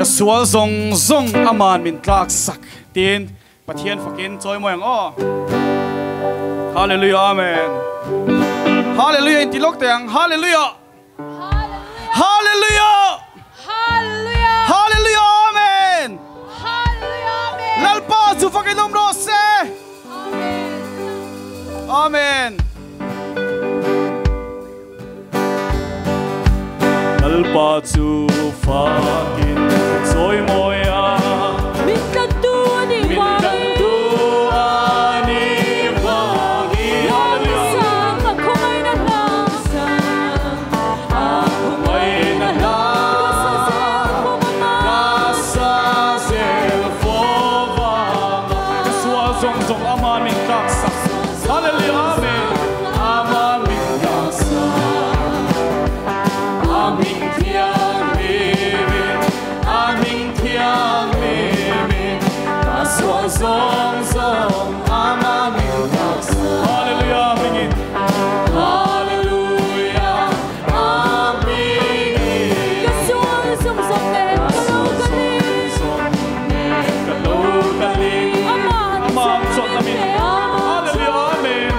Ka sual zawng zawng aman min tlak sak tiin Pathian fakin chawi mawi ang aw. Hallelujah Amen. Hallelujah in ti lawk teh ang. Hallelujah. Hallelujah. Hallelujah. Hallelujah Amen. Hallelujah Amen. Lalpa chu fakin awm rawh se. Amen. Amen. Lalpa chu fakin chawi mawi a. Min tlantu a nih Min vangin. tlantu a nih vangin. Lawm sang a khawngaihna hla. A khawngaihna hla. Ka sa zel fo vang a. Ka sa zel fo vang a. Ka sual zawng zawng aman min tlak sak. Hallelujah Amen. Aman min tlak sak. A hming thianghlimin, a hming thianghlimin, ka sual zawng zawng aman min tlak sak. Hallelujah hmingin. Hallelujah a hmingin. Ka sual zawng zawng nen ka lo kalin. Ka lo kalin. Aman Aman chawlh min min. pe a. Hallelujah Amen.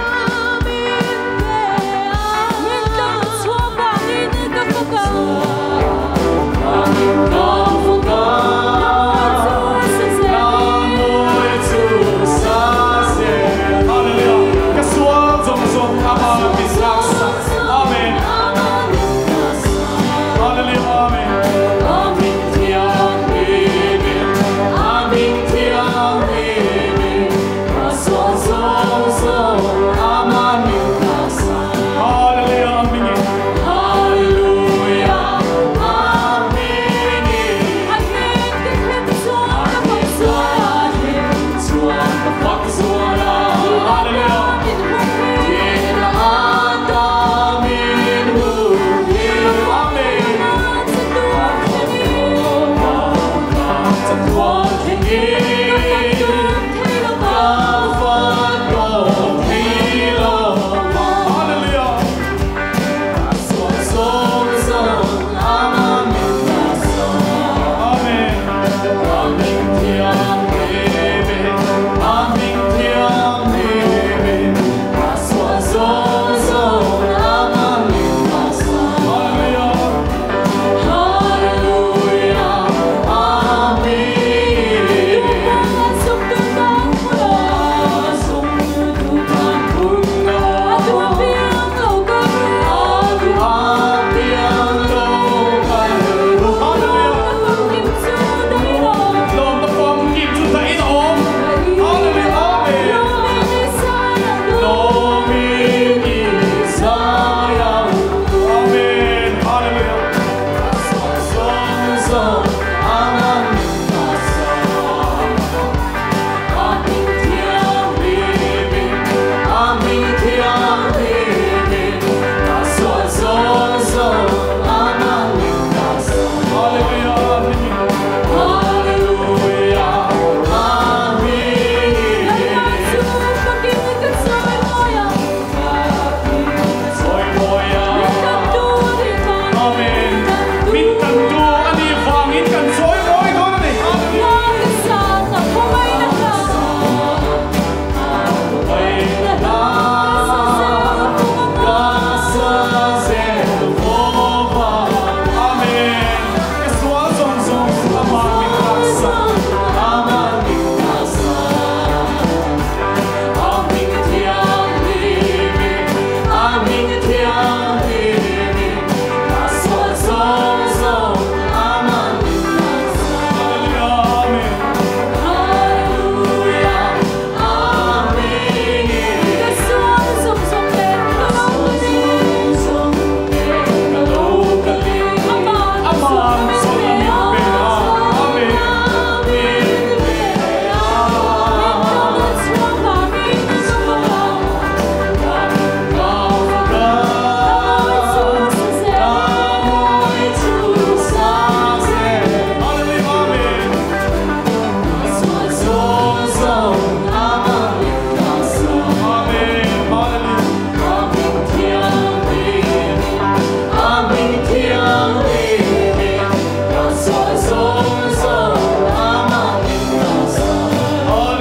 Min tlan chhuah vangin ka fak a. Ka fak a. Ka mawi chu sa zelin. Ka mawi chu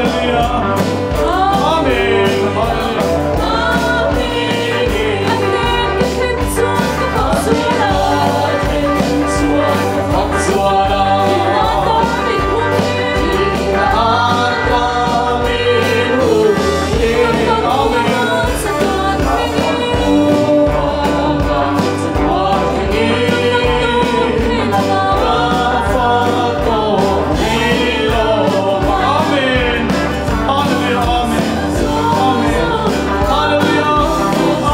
Hallelujah. Amen. Hallelujah. Amen. Hallelujah.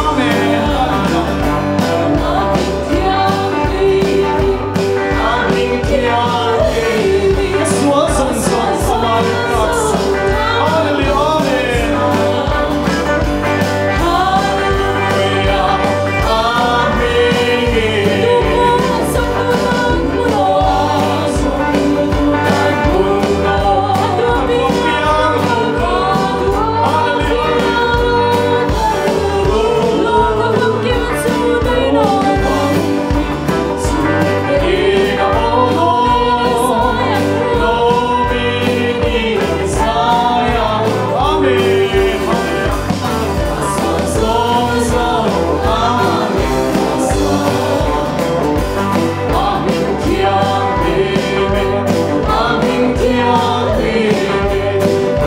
Amen. Amen. Hallelujah.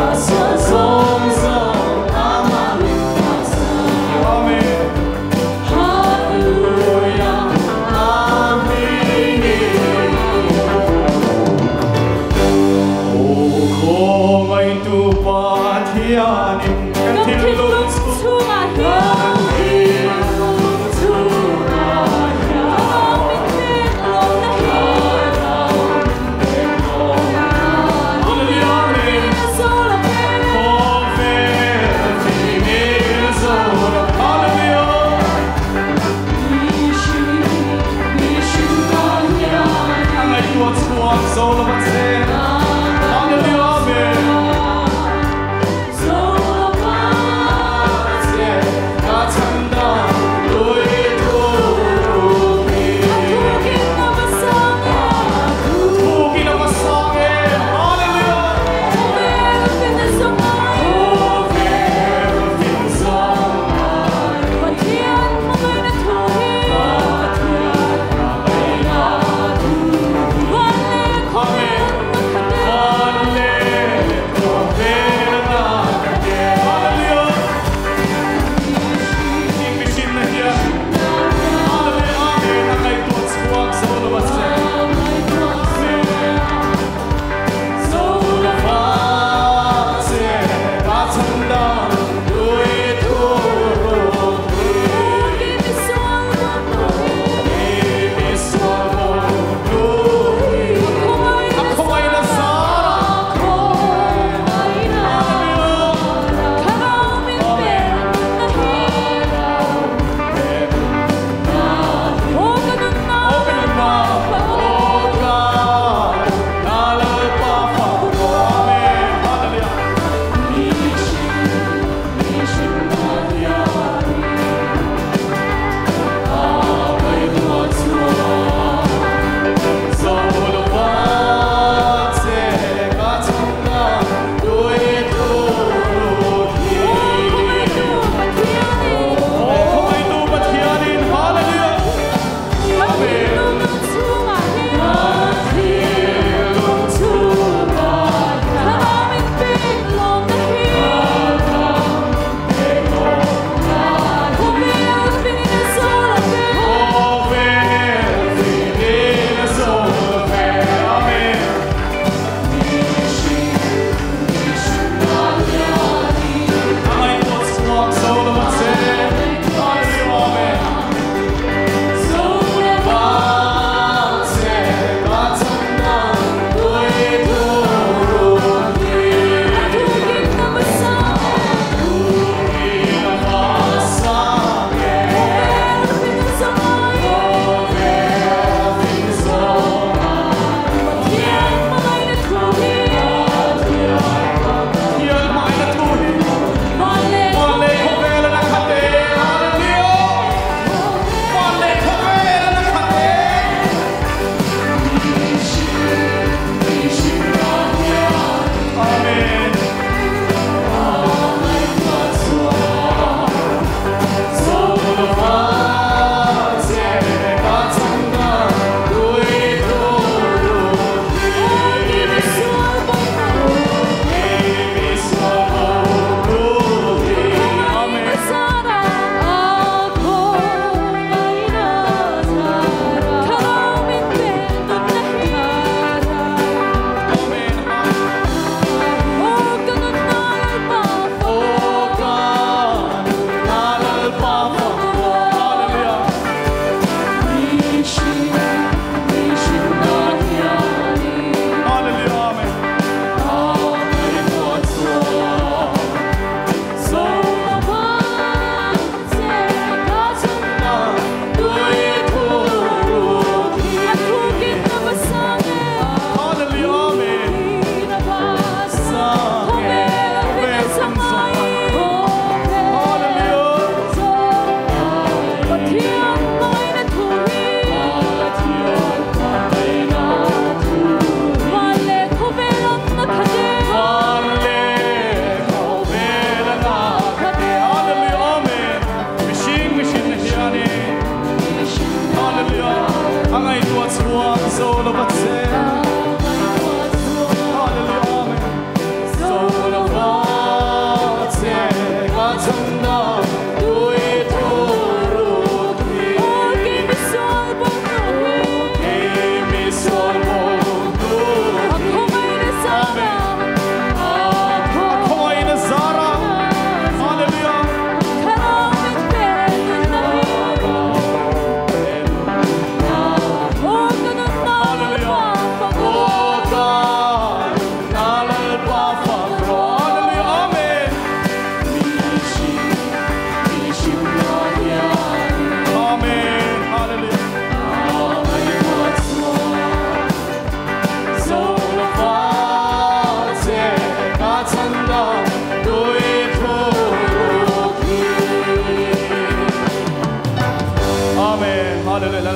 Amen. Hallelujah. Hallelujah. Amen.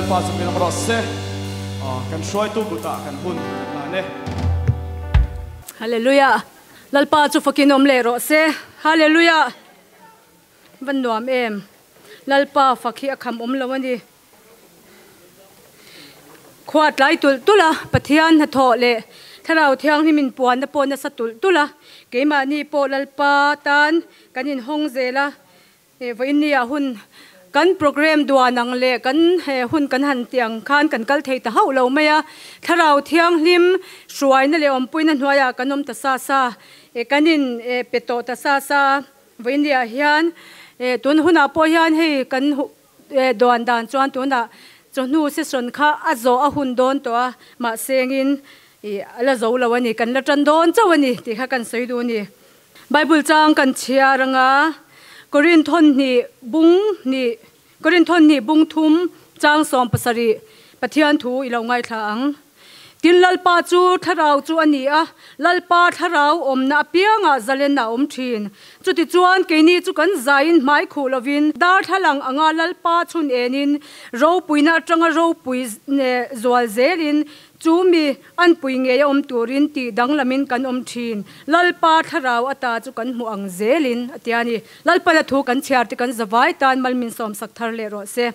Lalpa chu min awm rawh se. Kan hruaitu kutah kan hun kan hlan e. Hallelujah! Lalpa chu fakin awm leh rawh se. Hallelujah! Van nuam em! Lalpa fak hi a kham awm lo a ni. Khua tlai tulh tulh a, Pathian hnathawh leh Thlarau Thianghlim inpuanna pawh nasa tulh tulh a, keimahni pawh Lalpa tan kan inhawng zel a, vawiin ni ah hun kan programme duan ang leh kan hun kan han tih ang khan kan kal thei ta hauh lo mai a, Thlarau Thianghlim hruaina leh awmpuina hnuaiah kan awm ta sa sa, kan in pe tawh ta sa sa a, vawiin ni ah hian tun hunah pawh hian hei kan Duan dan chuan tunah chawhnu session kha a zawh a hun dawn tawh a, mahse engin ih a la zo lo a ni, kan la tan dawn chauh a ni tih kha kan sawi duh a ni. Bible chang kan chhiar anga Korinthon hnih bung hnih Korinthon hnih bung thum chang 70 Pathian thu i lo ngaithla ang. Tin, Lalpa chu Thlarau chu a ni a, Lalpa Thlarau awmna apiangah zalen a awm thin. Chutichuan, keini chu kan zaiin hmai khuh lovin, darthlalang anga Lalpa chhun enin, ropuina atanga ropui zual zelin, chu mi anpui ngei a awm turin tih danglamin kan awm thin. Lalpa Thlarau ata chu kan hmu ang zelin, a ti a ni. Lalpana thu kan chhiar te kan zavai tan malmin sawmsak thar leh rawh se.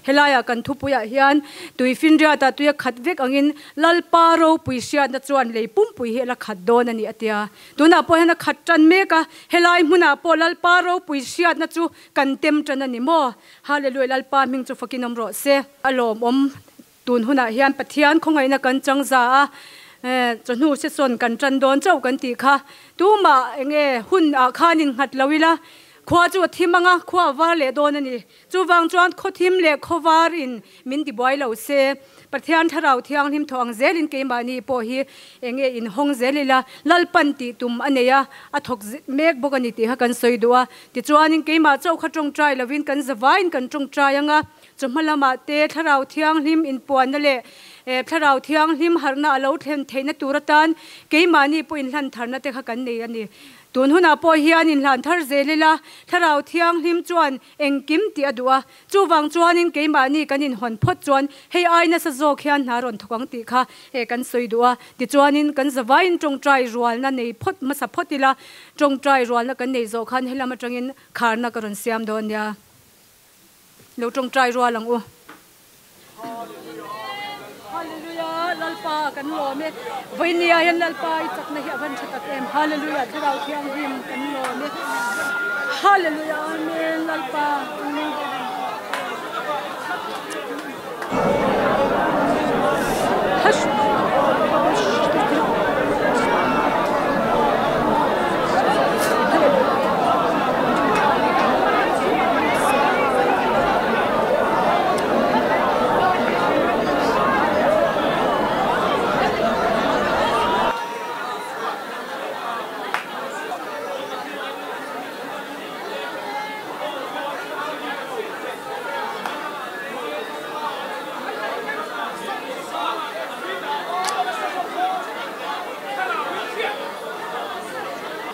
Helaiah kan thupuiah hian tui finriatah tui a khat vek angin Lalpa ropui hriatna chuan lei pumpui hi a la khat dawn a ni a tia. Tunah pawh hian a khat tan mek a, helai hmunah pawh Lalpa ropui hriatna chu kan tem tan a ni maw? Hallelujah Lalpa hming chu fakin awm rawh se. A lawmawm tun hunah hian Pathian khawngaihna kan chang za a, chawhnu sesawn kan tan dawn chauh kan tih kha tumah enge hun ah khan innghat lo ila, khua chu a thim anga khua a var leh dawn a ni. Chuvang chuan khawthim leh khawvar in min ti buai lo se, Pathian Thlarau Thianghlim thaw ang zelin keimahni pawh hi enge in hawng zel ila, Lalpan tih tum a nei a, a thawk mek bawk a ni tih kha kan sawi duh a. Tichuanin keimah chauh kha tawngtai lovin kan zavaiin kan tawngtai ang a, chawhma lamah te Thlarau Thianghlim inpuanna leh Thlarau Thianghlim harhna a lo thlen theihna tur atan keimahni pawh inhlan tharna te kha kan nei a ni. Tun hunah pawh hian inhlan thar zel ila, Thlarau Thianghlim chuan Engkim tih a duh a, chuvang chuanin keimahni kan inhawn phawt chuan hei ai nasa zawk hian hna rawn thawk ang tih kha he kan sawi duh a. Tichuanin kan zavaiin tawngtai rualna nei phawt hmasa phawt ila, tawngtai rualna kan nei zawh khan helam atangin kharna ka rawn siam dawn nia. Lo tawngtai rual ang u. Hallelujah Lalpa kan lawm e Vawinia hian Lalpa i chakna hi a van tha tak em Hallelujah Thlarau Thianghlim kan lawm e Hallelujah Amen Lalpa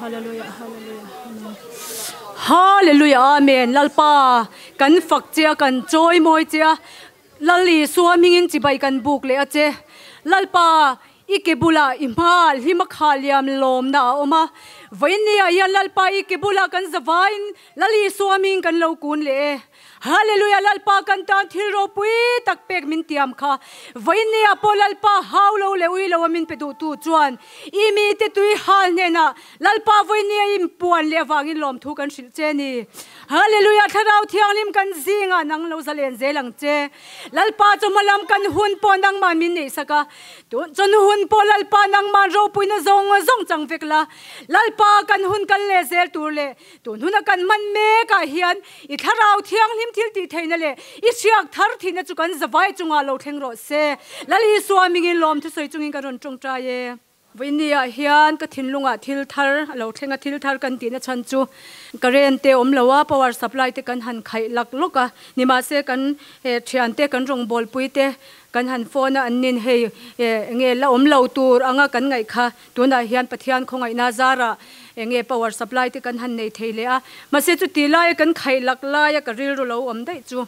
Hallelujah Hallelujah Amen Hallelujah Amen Lalpa Kan fak che a, kan chawi mawi che a, Lal Isua hmingin chibai kan buk leh a che. Lalpa, i ke bulah i hmaah hlim a khah liam lawmna a awm a. Vawiinniah hian Lalpa i ke bulah kan zavaiin Lal Isua hmingin kan lo kun leh e. Hallelujah Lalpa kan tan thil ropui tak pek min tiam kha. Vawiinniah pawh Lalpa hau lo leh ui lo a min pe duhtu chuan i mite tui hal hnenah Lalpa vawinia i inpuan leh avangin lawmthu kan hrilh che ni. Hallelujah Thlarau Thianghlim kan zingah nang lo zalen zel ang che. Lalpa chu hmalam kan hun pawh nangman min neihsak a, tun chun hun pawh Lalpa nangman ropuina zawng zawng chang vek la. Lalpa kan hun kal leh zel tur leh tun huna kan hman mekah hian i Thlarau Thianghlim thil tih theihna leh i hriak thar thihna chu kan zavai chungah lo thleng rawh se. Lal Isua mingin lawmthu sawi chungin kan rawn tawngtai e. Vawinia hian ka thinlungah thil thar a lo thleng a, thil thar kan tihna chhan chu current te awm lo a, power supply te kan han khaih lak lawk a, nimahse kan thiante kan rawngbawlpui te kan han phone a, an nin hei enge la awm lo tur anga kan ngaih kha tunah hian Pathian khawngaihna zarah enge power supply te kan han nei thei leh a, mahse chuti laia kan khaih lak laia ka rilru lo awm daih chu.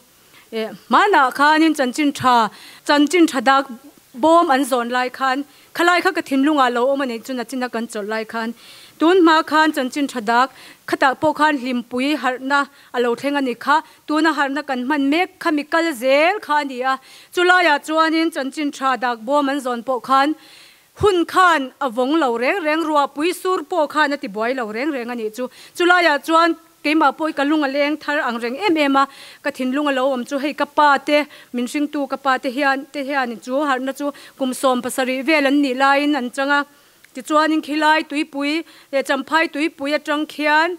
Hmanah khanin chanchin tha, chanchin tha dak bawm an zawn lai khan, khalai kha ka thinlungah lo awm a nih chu nachina kan chawlh lai khan. Tun hma khan chanchin tha dak khatah pawh khan hlimpui harhna a lo thleng a ni kha. Tuna harhna kan hman mek kha mi kal zel kha a ni a. Chulaiah chuanin chanchin tha dak bawm an zawn pawh khan hun khan a vawng lo reng reng, ruahpui sur pawh khan a ti buai lo reng reng a nih chu. Chulaiah chuan keimah pawh i ka lung a leng thar ang reng em em a, ka thinlung a lo awm chu hei ka pa te, min hringtu ka pa te hian te hian chu harhna chu kum 70 vel an nih laiin an chang a. Tichuanin khilai tuipui leh Champhai tuipui atang khian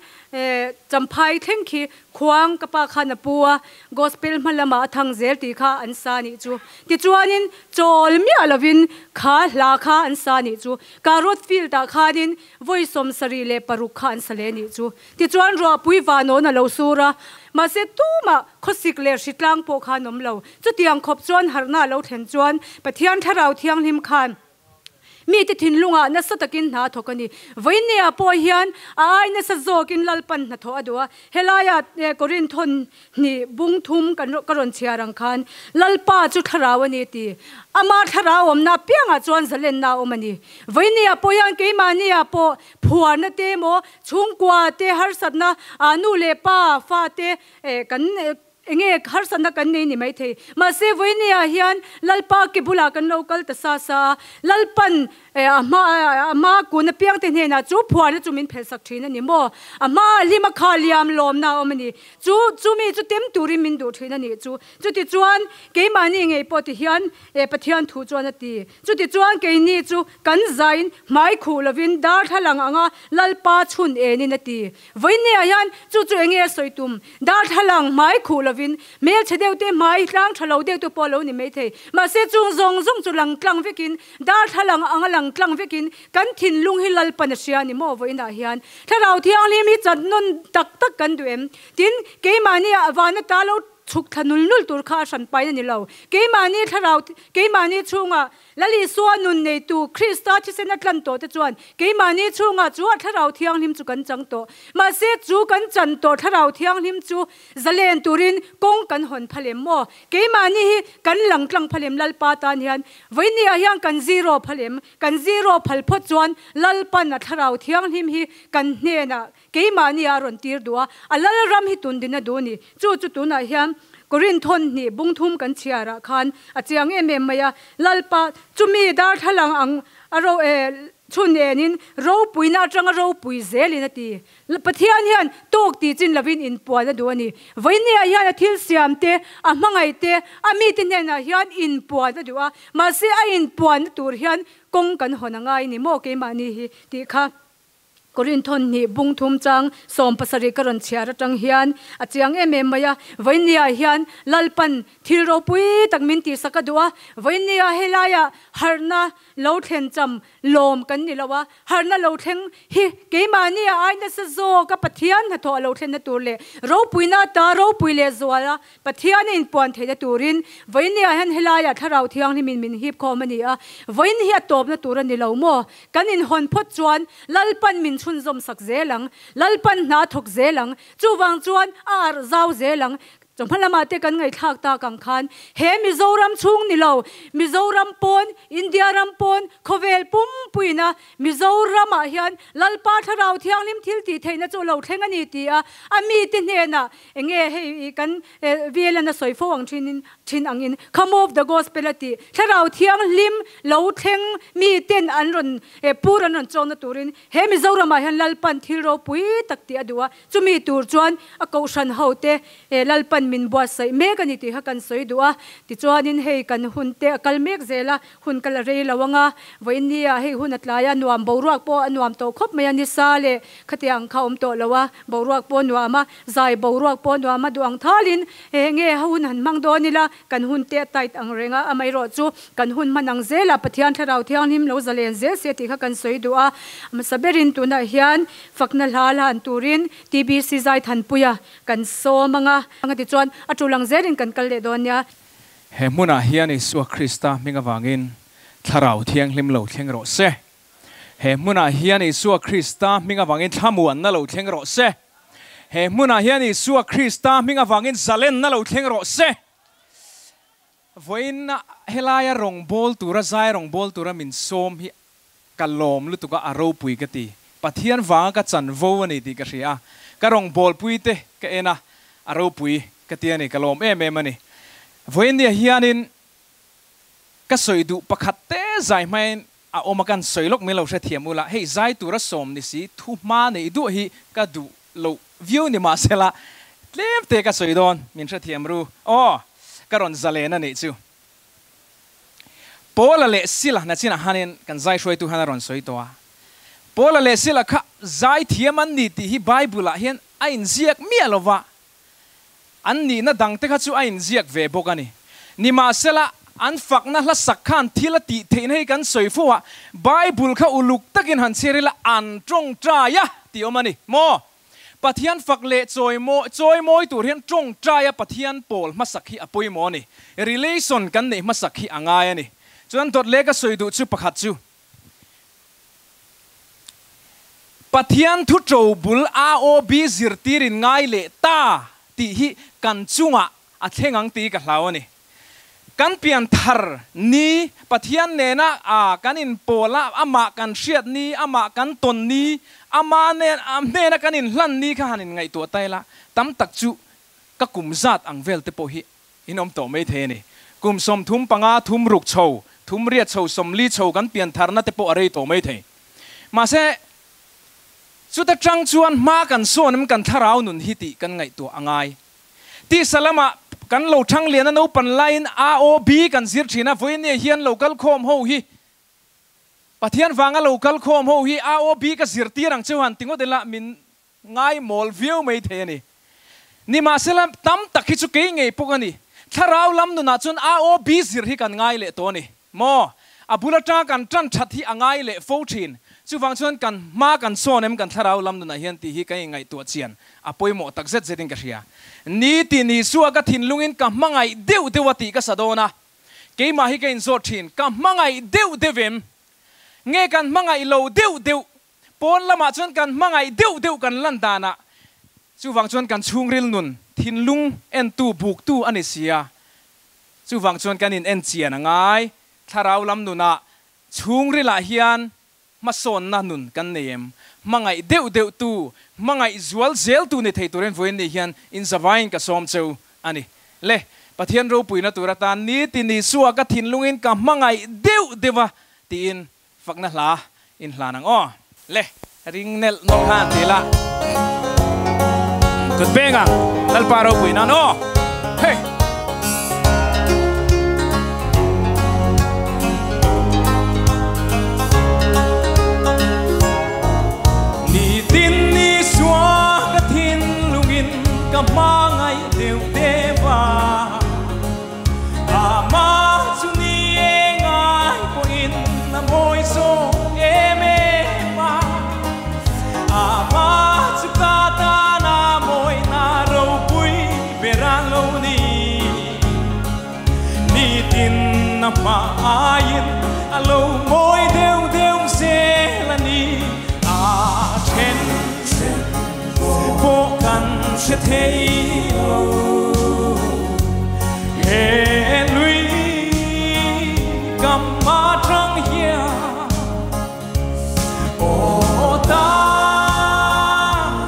Champhai thleng khi khuang ka pa khan a pu a, Gospel hma lamah a thang zel tih kha an sa nih chu. Tichuanin chawl miah lovin kha hla kha an sa nih chu. Karot field ah khanin vawi 76 kha an sa leh nih chu. Tichuan ruahpui vanawn a lo sur a, mahse tumah khawsik leh hritlang pawh kha an awm lo. Chutiang khawp chuan harhna a lo thlen chuan Pathian Thlarau Thianghlim khan Mite thinlungah nasa takin hna a thawk a ni. Vawinia pawh hian a ai nasa zawkin Lalpan hnathawh a duh a. Helaia Korinthon hnih bung thum kan ka rawn chhiar ang khan Lalpa chu thlarau a ni ti. Ama thlarau awmna apiangah chuan zalenna a awm a ni. Vawinia pawh hian keimahnia pawh phuarna te emaw chhungkua te harsatna nu leh pa fa te kan Enge harsatna kan nei ni maithei. Mahse vawinia hian Lalpa ke bulah kan lo kal ta sa sa a, Lalpan a hma a hma kun apiangte hnenah chu phuarna chu min phelhsak thin a ni maw? A hma hlima kha liam lawmna a awm a ni. Chu chumi chu tem turin min duh thin a nih chu. Chutichuan keimahni ngei pawh ti hian Pathian thu chuan a ti. Chutichuan keini chu kan zain hmai khuh lovin darthlalang anga Lalpa chhun enin a ti. Vawinia hian chu chu enge a sawi tum? Darthlalang hmai khuh lovin hmelchhe deuh te hmai tlang tha lo deuh te pawh a lo ni maithei. Mahse chung zawng zawng chu lang tlang vekin, darthlalang anga lang tlang vekin kan thinlung hi Lalpan a hria a ni maw vawiinah hian? Thlarau Thianghlim hi chan nawn tak tak kan duh em? Tin, keimahni ah vana ta lo chhuk thla nul nul tur kha a hran pain a ni lo. Keimahni thlarau, keimahni chhungah Lal Isua nun neitu Krista thisen a tlan tawh te chuan keimahni chhungah chu a Thlarau Thianghlim chu kan chang tawh. Mahse chu kan chan tawh Thlarau Thianghlim chu zalen turin kawng kan hawn pha lem maw? Keimahni hi kan lang tlang pha lem Lalpa tan hian vawinia hian kan zero pha lem. Kan zero phal phawt chuan Lalpan a Thlarau Thianghlim hi kan hnenah keimahni a rawn tir duh a, a Lalram hi tundin a duh a ni. Chu chu tunah hian Korinthon hnih bung thum kan chhiarah khan a chiang em em mai a, Lalpa chumi darthlalang ang a ro e chhun enin ropuina atanga ropui zelin a ti. Pathian hian tawk tih chin lovin inpuan a duh a ni. Vawinia hian a thil siam te, a hmangaih te, a mite hnenah hian inpuan a duh a, mahse a inpuanna tur hian kawng kan hawn a ngai ni maw keimahni hi tih kha. Korinthon hnih bung thum chang 70 ka rawn chhiar atang hian a chiang em em mai a, vawinia hian Lalpan thil ropui tak min tihsak a duh a, vawinia helaiah harhna lo thlen cham lawm kan ni lo a, harhna lo thleng hi keimahni a ai nasa zawk a Pathian hnathawh a lo thlenna tur leh ropuina ata ropui leh zual a Pathian a inpuan theihna turin vawinia hian helaiah Thlarau Thianghlimin min hip khawm a ni a, vawiin hi a tawpna tur a ni lo maw? Kan inhawn phawt chuan Lalpan min chhunzawm sak zel ang, Lalpan hna thawk zel ang, chuvang chuan a arh zau zel ang. Chawhma lamah te kan ngaihthlak tak ang khan he Mizoram chhung ni lo, Mizoram pawn, India ram pawn, khawvel pumpuina Mizoramah hian Lalpa Thlarau Thianghlim thil tih theihna chu lo thleng a ni ti a, a mite hnenah Enge hei kan VLN a sawi fo ang thin in thin ang in come of the gospel a tih Thlarau Thianghlim lo thleng mi ten an rawn pur an rawn chawkna turin he Mizoram ah hian Lalpan thil ropui tak tih a duh a, chumi tur chuan a kohhran ho te Lalpan min buatsaih mek a ni tih kha kan sawi duh a, tichuanin hei kan hun te a kal mek zel a, Hun ka la rei lo ang a, vawiin ni ah hei hun a tlai a, nuam boruak pawh a nuam tawh khawp mai a, nisa leh khatiang kha awm tawh lo a, boruak pawh a nuam a, zai boruak pawh a nuam a, duh ang thalin enge hun han hmang dawn ila, kan hun te a tight ang reng a, amaherawh chu kan hun hman ang zel a, Pathian Thlarau Thianghlim lo zalen zel se tih kha kan sawi duh a, hmasa berin tunah hian fakna hla hlan turin TBC Zaithanpuia kan sawm ang a, tichuan a tul ang zelin kan kal leh dawn nia. He hmunah hian Isua Krista hming avangin Thlarau Thianghlim lo thleng rawh se. He hmunah hian Isua Krista hming avangin thlamuanna lo thleng rawh se. He hmunah hian Isua Krista hming avangin zalenna lo thleng rawh se. Vawiin helaia rawngbawl tura zai rawngbawl tura min sawm hi ka lawm lutuk a, a ropui ka ti. Pathian vanga ka chanvo a ni tih ka hria a, ka rawngbawlpui te ka en a, a ropui ka ti a ni, ka lawm em em a ni. Vawiin nia hianin ka sawi duh pakhat te zai hmain a awm a, kan sawi lawk mai lo hrethiam ula, hei zai tura sawm ni si thu hma neih duah hi ka duh loh viau ni mahsela tlem te ka sawi dawn, min hrethiam ru aw, ka rawn zalen a nih chu. Paula leh Sila nachinah hanin kan zai hruaitu hian a rawn sawi tawh a, Paula leh Sila kha zai thiam an ni tih hi Bible-ah hian a inziak miah lo va, an nihna dangte kha chu a inziak ve bawk a ni. Nimahsela, an fakna hla sak khan thil a tih theihna hi kan sawi fo a, Bible kha uluk takin han chhiar ila an tawngtai a tih awm a ni maw? Pathian fak leh chawimawi chawimawi tur hian tawngtaia Pathian pawl hmasak hi a pawimawh a ni. Relation kan neih hmasak hi a ngai a ni. Chuan dawt leh ka sawi duh chu pakhat chu, Pathian thu to bul AOB zirtirin ngai leh ta tih hi kan chungah a thleng ang tih ka hlau a ni. Kan pian thar ni, Pathian nena a kan inpawl a, amah kan hriat ni, amah kan tawn ni, ama nen a hnena kan inhlan ni kha han inngaihtuah ta ila, tam tak chu ka kum zat ang vel te pawh hi in awm tawh mai thei a ni. Kum 35, thum ruk chho, thum riat chho, 40 chho kan pian tharna te pawh a rei tawh mai thei. Mahse, chuta tang chuan hma kan sawn em kan thlarau nun hi tih kan ngaihtuah a ngai. Tisa lamah kan lo thang lian a naupan laiin AOB kan zir thin a, vawiin hian lo kal khawm ho hi Pathian vanga lo kal khawm ho hi AOB ka zirtir ang cheu han ti ngawt ila min ngai mawl viau mai thei a ni. Nimahsela tam tak hi chu kei ngei pawk a ni. Thlarau lam nunah chuan AOB zir hi kan ngai leh tawh a ni. Maw? A bul atanga kan tan that hi a ngai leh fo thin. Chuvang chuan kan hma kan sawn em kan thlarau lam nunah hian tih hi kan inngaihtuah chian a pawimawh tak zet zetin ka hria. Ni ti ni chu a ka thinlungin ka hmangaih deuh deuh a tih ka sa dawn a. Keimah hi ka inzawt thin, ka hmangaih deuh deuh em? Nge kan hmangaih lo deuh deuh? Pawn lamah chuan kan hmangaih deuh deuh kan lan danah. Chuvang chuan kan chhungril nun thinlung entu buktu a ni si a. Chuvang chuan kan in en chian a ngai. Thlarau lam nunah chhungrilah hian hmasawnna nun kan nei em? Hmangaih deuh deuh tu, hmangaih zual zel tu ni thei turin vawiin ni hian in zavaiin ka sawm cheu a ni. Le, Pathian ropuina tur atan ni ti ni suah ka thinlungin ka hmangaih deuh deuh a tiin fakna hla in hlan ang aw. Le, ring nelh nawlh khan ti la. Kut peng ang, Lalpa ropui nan aw. Hey! Nitin ni sua ka thinlungin ka hmangaih deuh deuh a. Amah chu ni e ngai pawhin a mawi zawk em em a. Amah chu ka tana mawina ropui ber a lo ni. Nitin a hma aiin a lo mawi deuh deuh zel a ni. A then pawh kan hre thei lo. He lui kam atang hian aw ta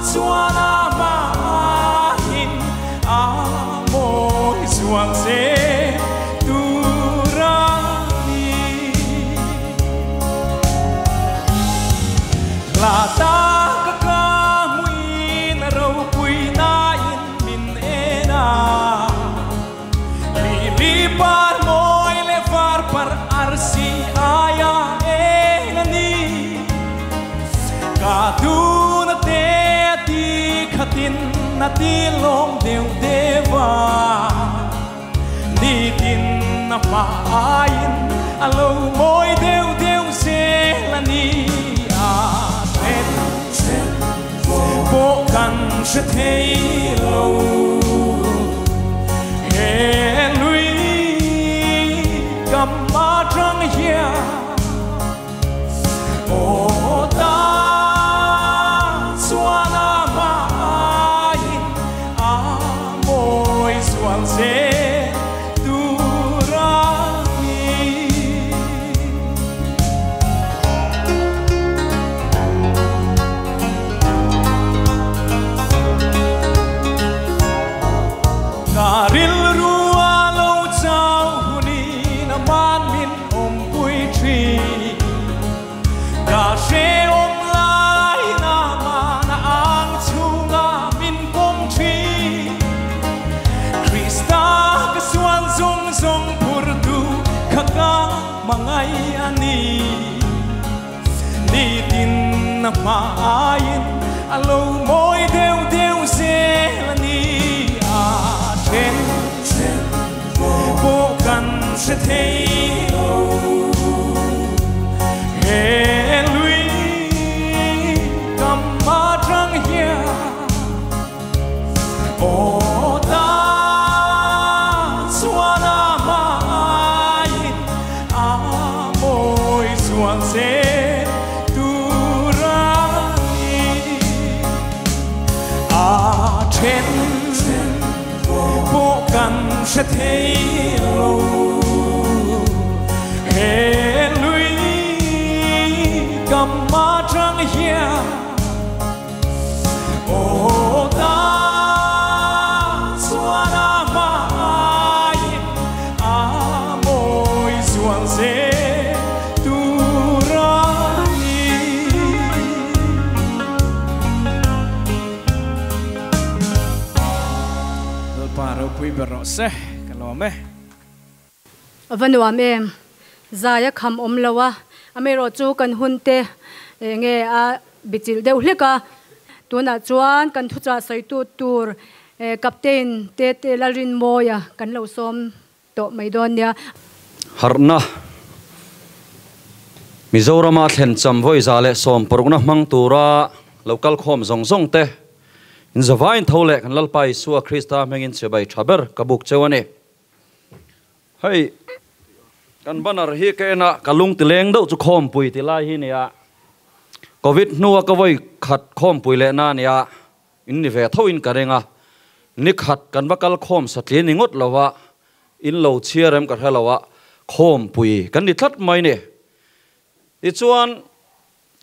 chuan a mahin a mawi zual zel tur a ni. Hla tak a ka hmuin a ropui nain min en a, Lili par mawi leh var par arsi aia eng a ni. Ka tuna te a ti khatin a ti lawm deuh deuh a, nitin a hma aiin a lo mawi deuh deuh zel a ni. A then pawh kan hre thei lo. He lui kam atang hian aw ta chuan a hmain a mawi zual zel tur a A hma aiin a lo mawi deuh deuh zel a ni. A then pawh kan hre thei lo. He lui kam atang hian aw ta chuan a hma aiin a mawi zual zel tur a ni. A then pawh kan hre thei lo. He lui kam atang hian aw ta chuan a hma aiin a mawi zual zel tur a ni. Lalpa ropui ber rawh se, ka lawm e. A va nuam em? Zai a kham awm lo a, amaherawh chu kan hun te enge a bichilh deuh hlek a. Tunah chuan kan thuchah sawitu tur Captain Tete Lalrinmawia kan lo sawm tawh mai dawn nia. Harhna, Mizorama thlen cham vawi 160na hmang tura lo kal khawm zawng zawng te in zavain tho leh kan Lalpa Isua Krista hmangin chibai tha ber ka buk cheu a ni. Hei kan banner hi ka en a, ka lung ti leng deuh chu khawmpui ti lai hi nia. Covid hnua ka vawi khat khawmpui leh na nia, in ni ve tho in ka ring a. Ni khat kan va kal khawm satli ni ngawt lo a, in lo chhiar em ka hre lo a, khawmpui kan ni tlat mai ni. Tichuan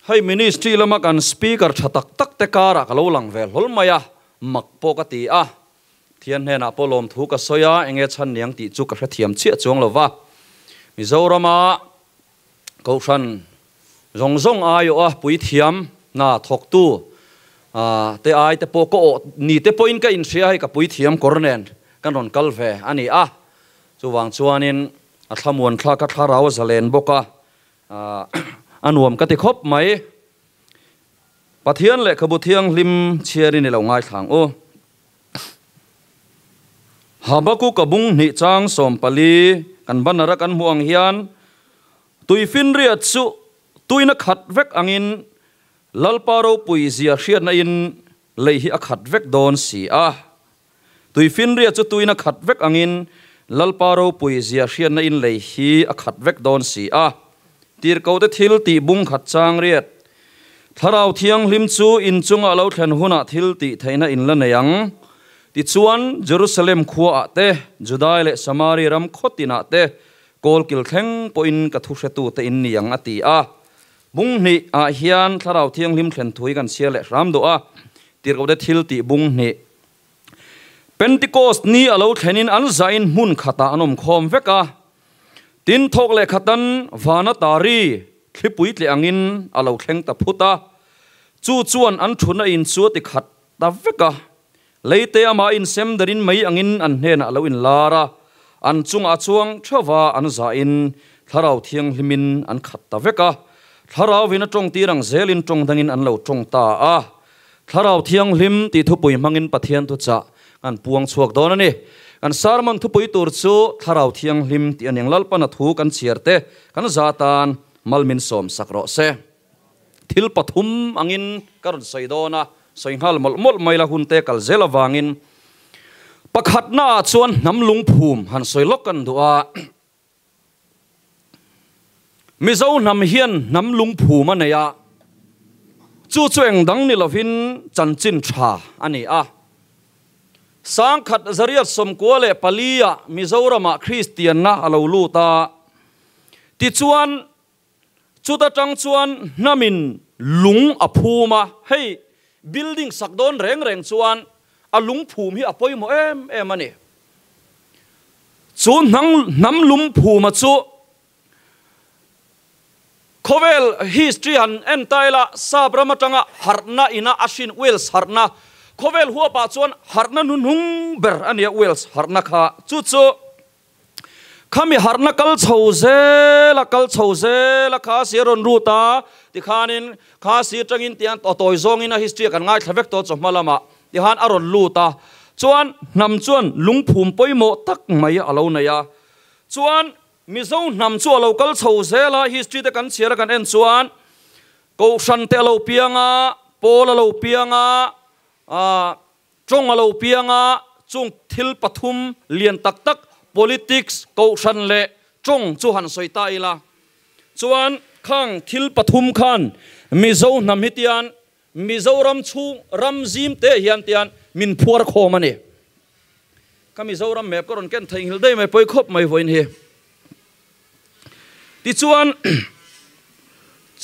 hei ministry lama kan speaker tha tak tak te karah ka lo lang ve hlawl mai a, mak pawh ka ti a. Thian hnenah pawh lawmthu ka sawi a, enge chhan niang tih chu ka hrethiam chiah chuang lo va. Mizorama Kohhran zawng zawng aiawh a puithiam hna thawktu te ai te pawh ka awh ni te pawhin ka inhria hei ka puithiam kawr nen kan rawn kal ve a ni a. Chuvang chuanin a thlamuan thlak a thlarau a zalen bawk a, a nuam ka ti khawp mai. Pathian lehkhabu thianghlim chhiarin i lo ngaithlang u. Habakkuk a bung hnih chang 14 kan banner a kan hmuh ang hian tuifinriat chu tuina khat vek angin Lalpa ropui zia hriatna in lei hi a khat vek dawn si a. Tuifinriat chu tuina khat vek angin Lalpa ropui zia hriatna in lei hi a khat vek dawn si a. Tirhkohte thil tih bung khat chang riat. Thlarau Thianghlim chu in chungah lo thlen hunah thil tih theihna in la nei ang. Tichuan, Jerusalem khuaah te, Judai leh Samari ram khaw tinah te, kawlkil thleng pawhin ka thuhretute in ni ang, a ti a. Bung hnih ah hian Thlarau Thianghlim thlen thu hi kan chhiar leh hram duh a. Tirhkohte thil tih bung hnih. Pentecost ni a lo thlenin an zahin hmun khatah an awm khawm vek a. Tin, thawk leh khatan vana tari thlipui tleh angin a lo thleng ta phut a. Chu chuan an thuna in chu a ti khat ta vek a. Leite amah insem darin mai angin an hnenah a lo inlar a. An chungah chuang theuva an zahin Thlarau Thianghlimin an khat ta vek a. Thlarauin a tawng tir ang zelin tawng dangin an lo tawng ta a. Thlarau Thianghlim tih thupui hmangin Pathian thuchah kan puang chhuak dawn a ni. Kan sermon thupui tur chu Thlarau Thianghlim tih a ni ang. Lalpana thu kan chhiar te kan za tan mal min sawm sak rawh se. Thil pathum angin ka rawn sawi dawn a, sawi nghal mawlh mawlh mai la hun te kal zel avangin pakhatnaah chuan hnam lungphum han sawi lawk kan duh a. Mizo hnam hian hnam lungphum a nei a, chu chu eng dang ni lovin chanchin tha a ni a. 1994-ah Mizoramah Kristianna a lo lut a, tichuan chuta tang chuan hnamin lung a phum a, hei building sak dawn reng reng chuan a lungphum hi a pawimawh em em a ni. Chu hnam lungphuma chu khawvel history han en ta ila, Sap ram atanga harhna ina a hrin Wales harhna, khawvel huapah chuan harhna hnuhnung ber a nia Wales harhna kha. Chu chu. Khami harna kal chho zel a kal chho zel a kha si a rawn lut a tikhanin kha si atangin tian a tawi zawngin a history a kan ngaithla vek tawh chawhma lamah tihan a rawn lut a chuan hnam chuan lungphum pawimawh tak mai a lo nei a chuan Mizo hnam chu a lo kal chho zel a history te kan chhiar a kan en chuan Kohhran te a lo piang a pawl a lo piang a ah Tawng a lo piang a, chung thil pathum lian tak tak, politics, kohhran leh tawng chu han sawi ta ila. Chuan khang thil pathum khan Mizo hnam hi tian Mizoram chhung ram zim te hian tian min phuar khawm a ni. Ka Mizoram map ka rawn ken theihnghilh daih mai pawi khawp mai vawiin hi. Tichuan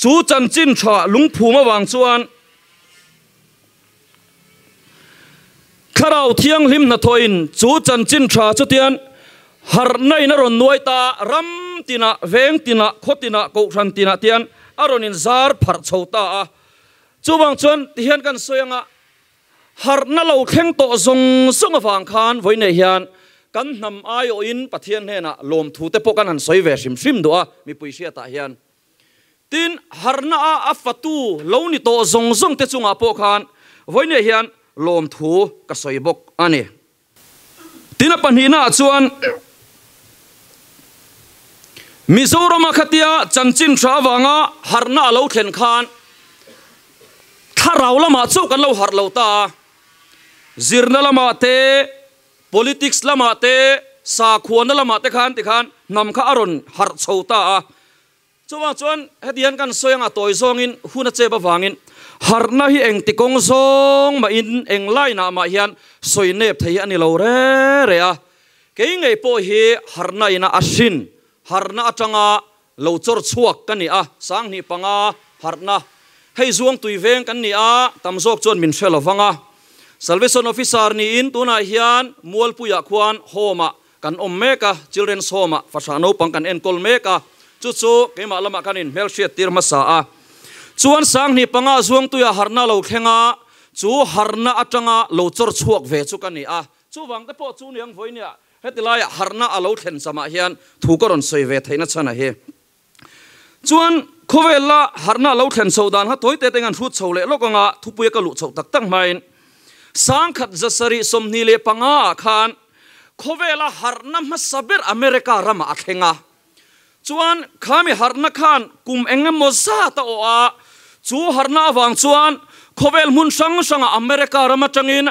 chu chanchin tha lungphum avang chuan Thlarau Thianghlim hnathawhin chu chanchin tha chutian harhna in a rawn nuai ta, ram tinah, veng tinah, khaw tinah, kohhran tinah tian a rawn in zar pharh chho ta a. Chuvang chuan tihian kan sawi anga harhna lo thleng tawh zawng zawng avang khan vawiinei hian kan hnam aiawhin Pathian hnenah lawmthu te pawh kan han sawi ve hrim hrim duh a mipui hriatah hian. Tin, harhna a a fatu lo ni tawh zawng zawng te chungah pawh khan vawiinei hian lawmthu ka sawi bawk a ni. Tin, a pahnihnaah chuan Mizorama khatia chanchin hra avanga harhna a lo thlen khan thlarau lamah chauh kan lo harh lo ta a, zirna lamah te, politics lamah te, sakhuana lamah te khan tikhan hnam kha a rawn harh chho ta a. Chuvang chuan heti hian kan sawi anga tawi zawngin hun a chep avangin harhna hi engti kawng zawng mahin eng line-ah mah hian sawi nep thei hi a ni lo re re a. Kei ngei pawh hi harhna ina a hrin harhna atanga lo chawr chhuak ka ni a, sanghnih panga harhna hei zuang tui veng kan ni a, tam zawk chuan min hre lo vang a. Salvation Officer niin tunah hian Mualpuiah khuan Home-ah Kan awm mek a, Children's Home-ah fahrah naupang kan enkawl mek a, chu chu keimah lamah khan inhmelhriat tir hmasa a. Chuan sanghnih panga zuangtuia harhna lo thleng a, chu harhna atanga lo chawr chhuak ve chu ka ni a. Chuvang te pawh chu niang vawinia heti laiah harhna a lo thlen chamah hian thu ka rawn sawi ve theihna chhan a hi. Chuan khawvel la harhna a lo thlen chho dan kha tawi te te ngan hrut chho leh lawk anga thupui a ka luh chhoh tak tak hmain sangkhat zasarih 25 ah khan khawvela harhna hmasa ber America ramah a thleng a. Chuan khami harhna khan kum eng emaw zat a awh a, chu harhna avang chuan khawvel hmun hrang hrangah America ram atangin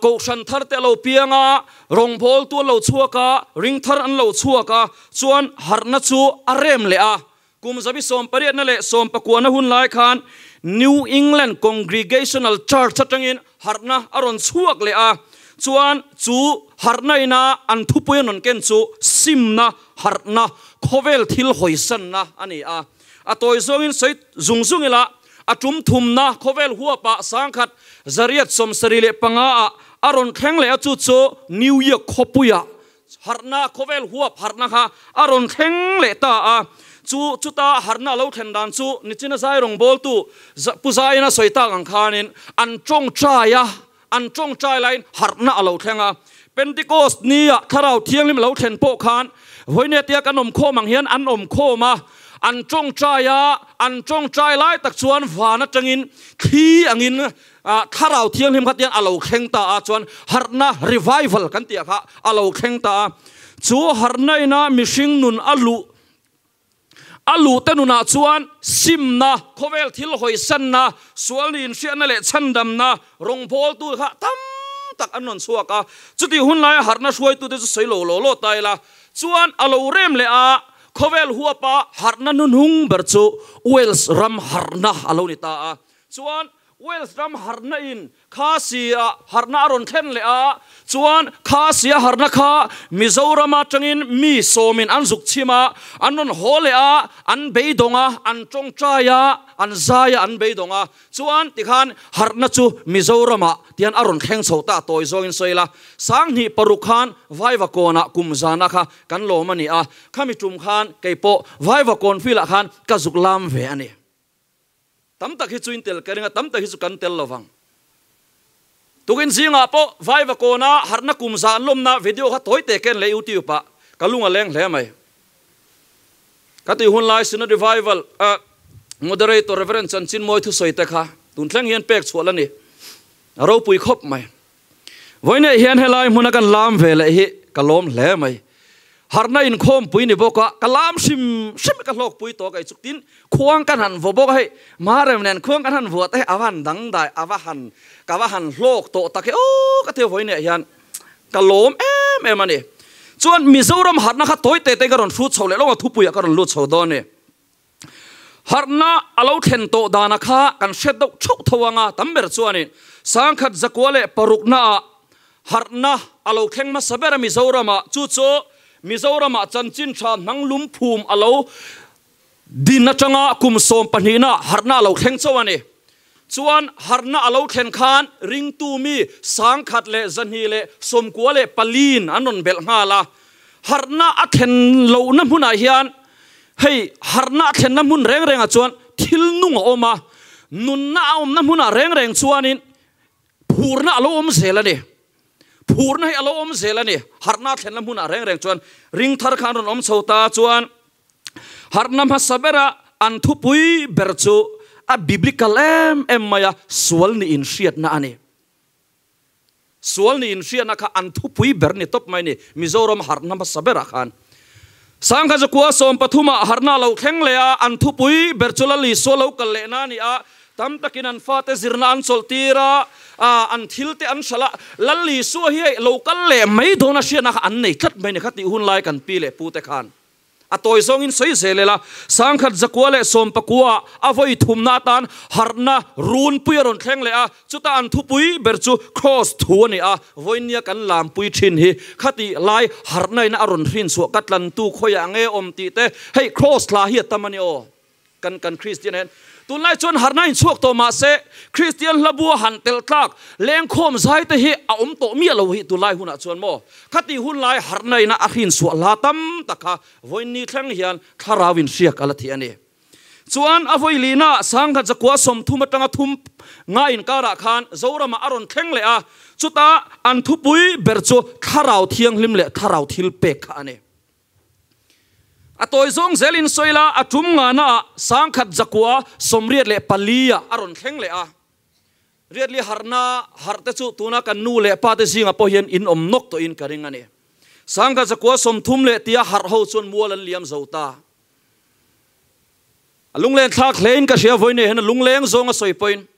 kohhran thar te a lo piang a, rawngbawltu an lo chhuak a, ring thar an lo chhuak a, chuan harhna chu a rem leh a. Kum zabi sawmpariatna leh sawmpakuana hun lai khan New England Congregational Church atangin harhna a rawn chhuak leh a, chuan chu harhna ina an thupui an rawn ken chu simna, harhna, khawvel thil hawisanna a ni a. A tawi zawngin sawi zung zung ila, a tum thumna khawvel huapah sangkhat zariat 75 ah a rawn thleng leh a, chu chu New York khawpuiah Harhna, khawvel huap harhna kha a rawn thleng leh ta a. Chu chuta harhna a lo thlen dan chu nichina zai rawngbawltu Pu Zaiin a sawi tak ang khanin an tawngtai a, an tawngtai laiin harhna a lo thleng a. Pentecost nia Thlarau Thianghlim a lo thlen pawh khan vawinia tia kan awm khawm ang hian an awm khawm a, an tawngtai a, an tawngtai lai tak chuan van atangin thli angin Thlarau Thianghlim kha tian a lo thleng ta a, chuan harhna, revival, kan tih ah kha a lo thleng ta a. Chu harhna ina mihring nun a luh a luh te nunah chuan simna, khawvel thil hawisanna, sual ni inhriatna leh chhandamna rawngbawltu kha tam tak an rawn chhuak a. Chutih hun laia harhna hruaitute chu sawi lo law law ta ila chuan a lo rem leh a, khawvel huapa harhna hnuhnung ber chu Wales ram harhna a lo ni ta a. Chuan Wales ram harhna in kha sia harhna a rawn thlen leh a, chuan kha sia harhna kha Mizoram atangin mi sawmin an zuk chhim a, an rawn haw leh a, an beidawng a, an tawngtai a, an zai a, an beidawng a, chuan tikhan harhna chu Mizoramah tian a rawn thleng chho ta tawi zawngin sawi ila, sanghnih paruk khan Vaivakawnah kum zana kha kan lawm a ni a, khami tum khan keipawh Vaivakawn field ah khan ka zuk lam ve a ni. Tam tak hi chu in tel ka ring a, tam tak hi chu kan tel lo vang. Tukin zingah pawh Vaivakawna harhna kum zah an lawmna video kha tawi te ken leh YouTube ah Ka lung a leng hle mai. Ka tih hun lai Synod Revival a Moderator Reverend Chanchin Mawi thusawi te kha tun thleng hian pek chhuah la ni. A ropui khawp mai. Vawiinah hian helai hmuna kan lam ve leh hi ka lawm hle mai. Harhna inkhawmpui ni bawk a, ka lam hrim hrim ka hlawkpui tawh kei chu. Tin, khuang kan han vaw bawk a hei, Marem nen khuang kan han vuah te hi a va han dangdai, a va han, ka va han hlawk tawh tak e aw ka ti a vawiinah hian ka lawm em em a ni. Chuan Mizoram harhna kha tawi te te ka rawn hrut chho leh lawng a, thupuiah ka rawn lut chho dawn a ni. Harhna a lo thlen tawh dana kha kan hriat deuh theuh tho anga tam ber chuanin sangkhat zakua leh paruknaah harhna a lo thleng hmasa ber a Mizoramah chu chu Mizoramah chanchin tha hnang lum phum a lo din atanga kum sawm pahnihna harhna a lo thleng chauh a ni. Chuan harhna a lo thlen khan ringtu mi sangkhat leh zahnih leh sawmkua leh paliin an rawn belh nghal a. Harhna a thlen lohna hmunah hian hei harhna a thlenna hmun reng rengah chuan thil nung a awm a, nunna a awmna hmunah reng reng chuanin phurna a lo awm zel a ni. Phurna hi a lo awm zel a ni. Harhna a thlenna hmunah reng reng chuan ringthar kha an rawn awm chho ta chuan Harhna hmasa bera an thupui ber chu a biblical em em mai a, sual ni inhriatna a ni. Sual ni inhriatna kha an thupui ber ni tawp mai ni, Mizoram harhna hmasa berah khan. Sangha zakua 13 ah harhna a lo thleng leh a, an thupui ber chu Lal Isua lo kal lehna a ni a, tam takin an fate zirna an chawlhtir a, an thil te an hralh a, Lal Isua hi hei lo kal leh mai dawn a hriatna kha an nei tlat mai ni kha tih hun lai kan pi leh pu te khan. A tawi zawngin sawi zel ila, sangkhat zakua leh sawmpakua a vawi thumna atan harhna runpui a rawn thleng leh a, chuta an thupui ber chu Kraws thu a ni a, vawinia kan lampui thin hi khati lai harhna in a rawn hrin chhuah ka tlantu khawiah nge awm tih te, hei Kraws hla hi a tam a ni aw. Kan kan Kristian hian tunlai chuan harhna in chhuak tawh mahse Kristian hla bua han telh tlak lengkhawm zai te hi a awm tawh miah lo hi tunlai hunah chuan maw khati hunlai harhna ina a hrin chhuah hla tam tak kha vawiinni thleng hian thlarau in hriak a la thih a ni. Chuan a vawi lina sangkhat zakua 30 atanga thum nga inkarah khan Zoramah a rawn thleng leh a, chuta an thupui ber chu thlarau thianghlim leh thlarau thil pek kha a ni. A tawi zawng zelin sawi la, a tum ngana ah sangkhat zakua 84 ah a rawn thleng leh a. Riatli harhna harh te chu tuna kan nu leh pa te zingah pawh hian in awm nawk tawhin ka ring a ni. Sangkhat zakua 30 leh tia harh ho chuan mual an liam zo ta. A lungleng thlak hlein ka hria vawiin hian a lungleng zawng a sawi pawhin.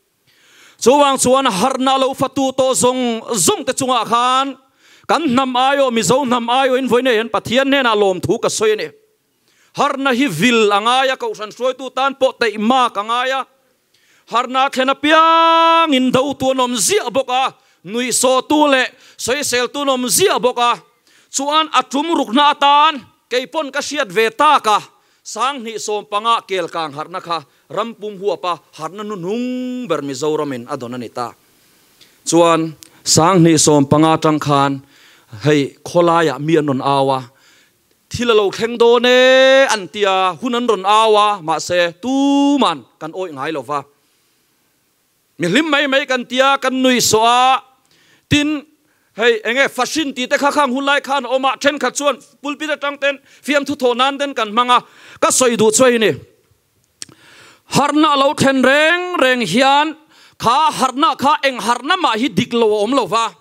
Chuvang chuan harhna lo fatu tawh zawng zawng te chungah khan kan hnam aiawh Mizo hnam aiawhin vawiin hian Pathian hnenah lawmthu ka sawi a ni. Harhna hi vil a ngai a, Kohhran hruaitu tan pawh teih mak a ngai a. Harhna thlen apiangin dotu an awm ziah bawk a, nuihsawhtu leh sawiseltu an awm ziah bawk a. Chuan a tum rukna atan keipawn ka hriat ve tak a, Sanghnih 15 kel kang harhna kha Ram pum huapa harhna hnuhnung ber Mizoramin a dawn a ni ta. Chuan 2015 tang khan hei khawlaiah mi an rawn au a, thil a lo thleng dawn e an ti a, hun an rawn au a, mahse tuman kan awih ngai lo va. Mi hlim mai mai kan tia, kan nui sawh a, tin hei enge fashion tih te kha khang hun lai khan a awm a, thenkhat chuan pulpit atang ten fiamthu thawh nan ten kan hmang a, ka sawi duh chu hei ni. Harhna lo thlen reng reng hian kha harhna kha eng harhna mah hi dik lo a awm lo va,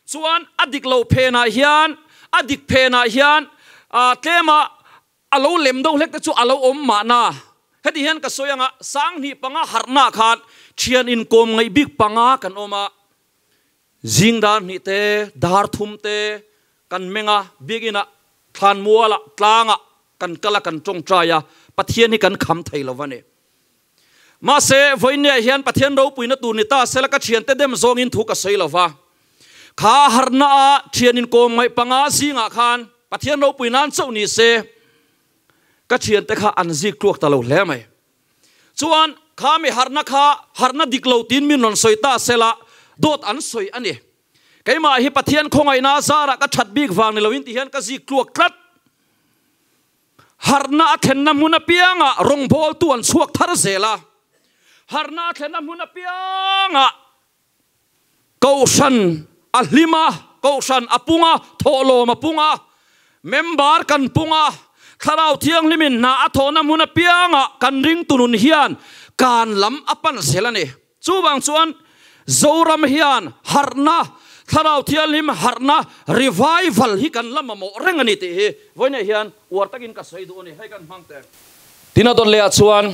chuan a dik lo phenah hian a dik phenah hian tlema a lo lem deuh hlek te chu a lo awm mahna. Heti hian ka sawi anga 2005 harhna khan thian inkawm ngaih bik panga kan awm a, zing dar hnih te dar thum te kan meng a, biakinah thlan mualah tlangah kan kal a kan tawngtai a, Pathian hi kan kham thei lo va ni. Mahse, vawiinniah hian Pathian ropuina tur ni ta sela ka thiante dem zawngin thu ka sawi lo va. Kha harhna a thian inkawm ngaih panga zingah khan Pathian ropui nan chauh ni se ka thiante kha an zik tluak ta lo hle mai. Chuan kha mi harhna kha harhna dik lo tiin min rawn sawi ta sela dawt an sawi a ni. Keimah hi Pathian khawngaihna zarah ka that bik vang ni loin ti hian ka zik tluak tlat. Harhna a thlenna hmun apiangah rawngbawltu an chhuak thar zel a. Harhna a thlenna hmun apiangah Kohhran a hlim a, Kohhran a pung a, thawhlawm a pung a. Member kan pung a, Thlarau Thianghlimin hna a thawhna hmun apiangah kan ringtu nun hian kan lam a pan zel a ni. Chuvang chuan Zoram hian harhna, Thlarau Thianghlim harhna, revival, hi kan la mamawh reng a ni tih hi vawiinah hian uar takin ka sawi duh a ni. Hei kan hmang teh. Tina dawt lehah chuan